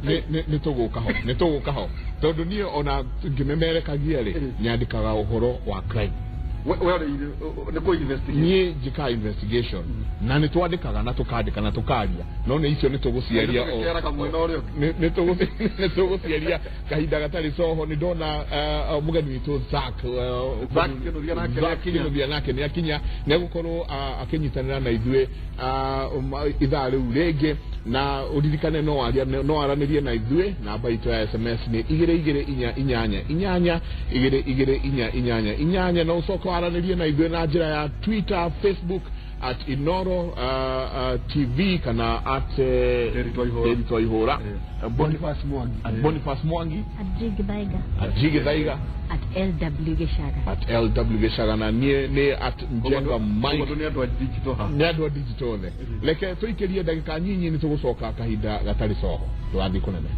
Nĩ tũgũka ho, nĩ tũgũka ho, tondũ niĩ ona ngĩmemerekagia rĩ, nyandĩkaga ũhoro wa crime. We ũrĩ nĩ kũ investigate? Niĩ njĩkaga investigation, na nĩ twandĩkaga na tũkandĩka na tũkaria, no nĩ icio nĩ tũgũciaria. Tũgĩkĩaraga mwena ũrĩa ũngĩ. Nĩ tũgũciaria kahinda gatarĩ coho. Nĩ ndona mũgeni witũ Zack, Zack Kĩnuthia nake Zack nĩakinya. Kĩnuthia nake nĩ akinya, nĩ egũkorwo akĩnyitanĩra na ithuĩ ithaa rĩu rĩngĩ. Na uririkane no waria no aranĩrie na ithuĩ. Namba itũ ya SMS nĩ 224 8 224 8 8, na ũcoke waranĩrie na ithuĩ na njĩra ya Twitter, Facebook at Inoro TV kana at Nderitu Waihũra. Nderitu Waihũra. Boniface Mwangi. At Boniface Mwangi. At G Githaiga. At G Githaiga. At LW Gĩcaga. At LW Gĩcaga, na niĩ nĩ at Njenga Mike. Nĩ andũ a digital ha. Nĩ andũ a digital othe. Reke tũikĩrie ndagĩka nyinyi, nĩ tũgũcoka kahinda gatarĩ coho, tũrathiĩ kũnene.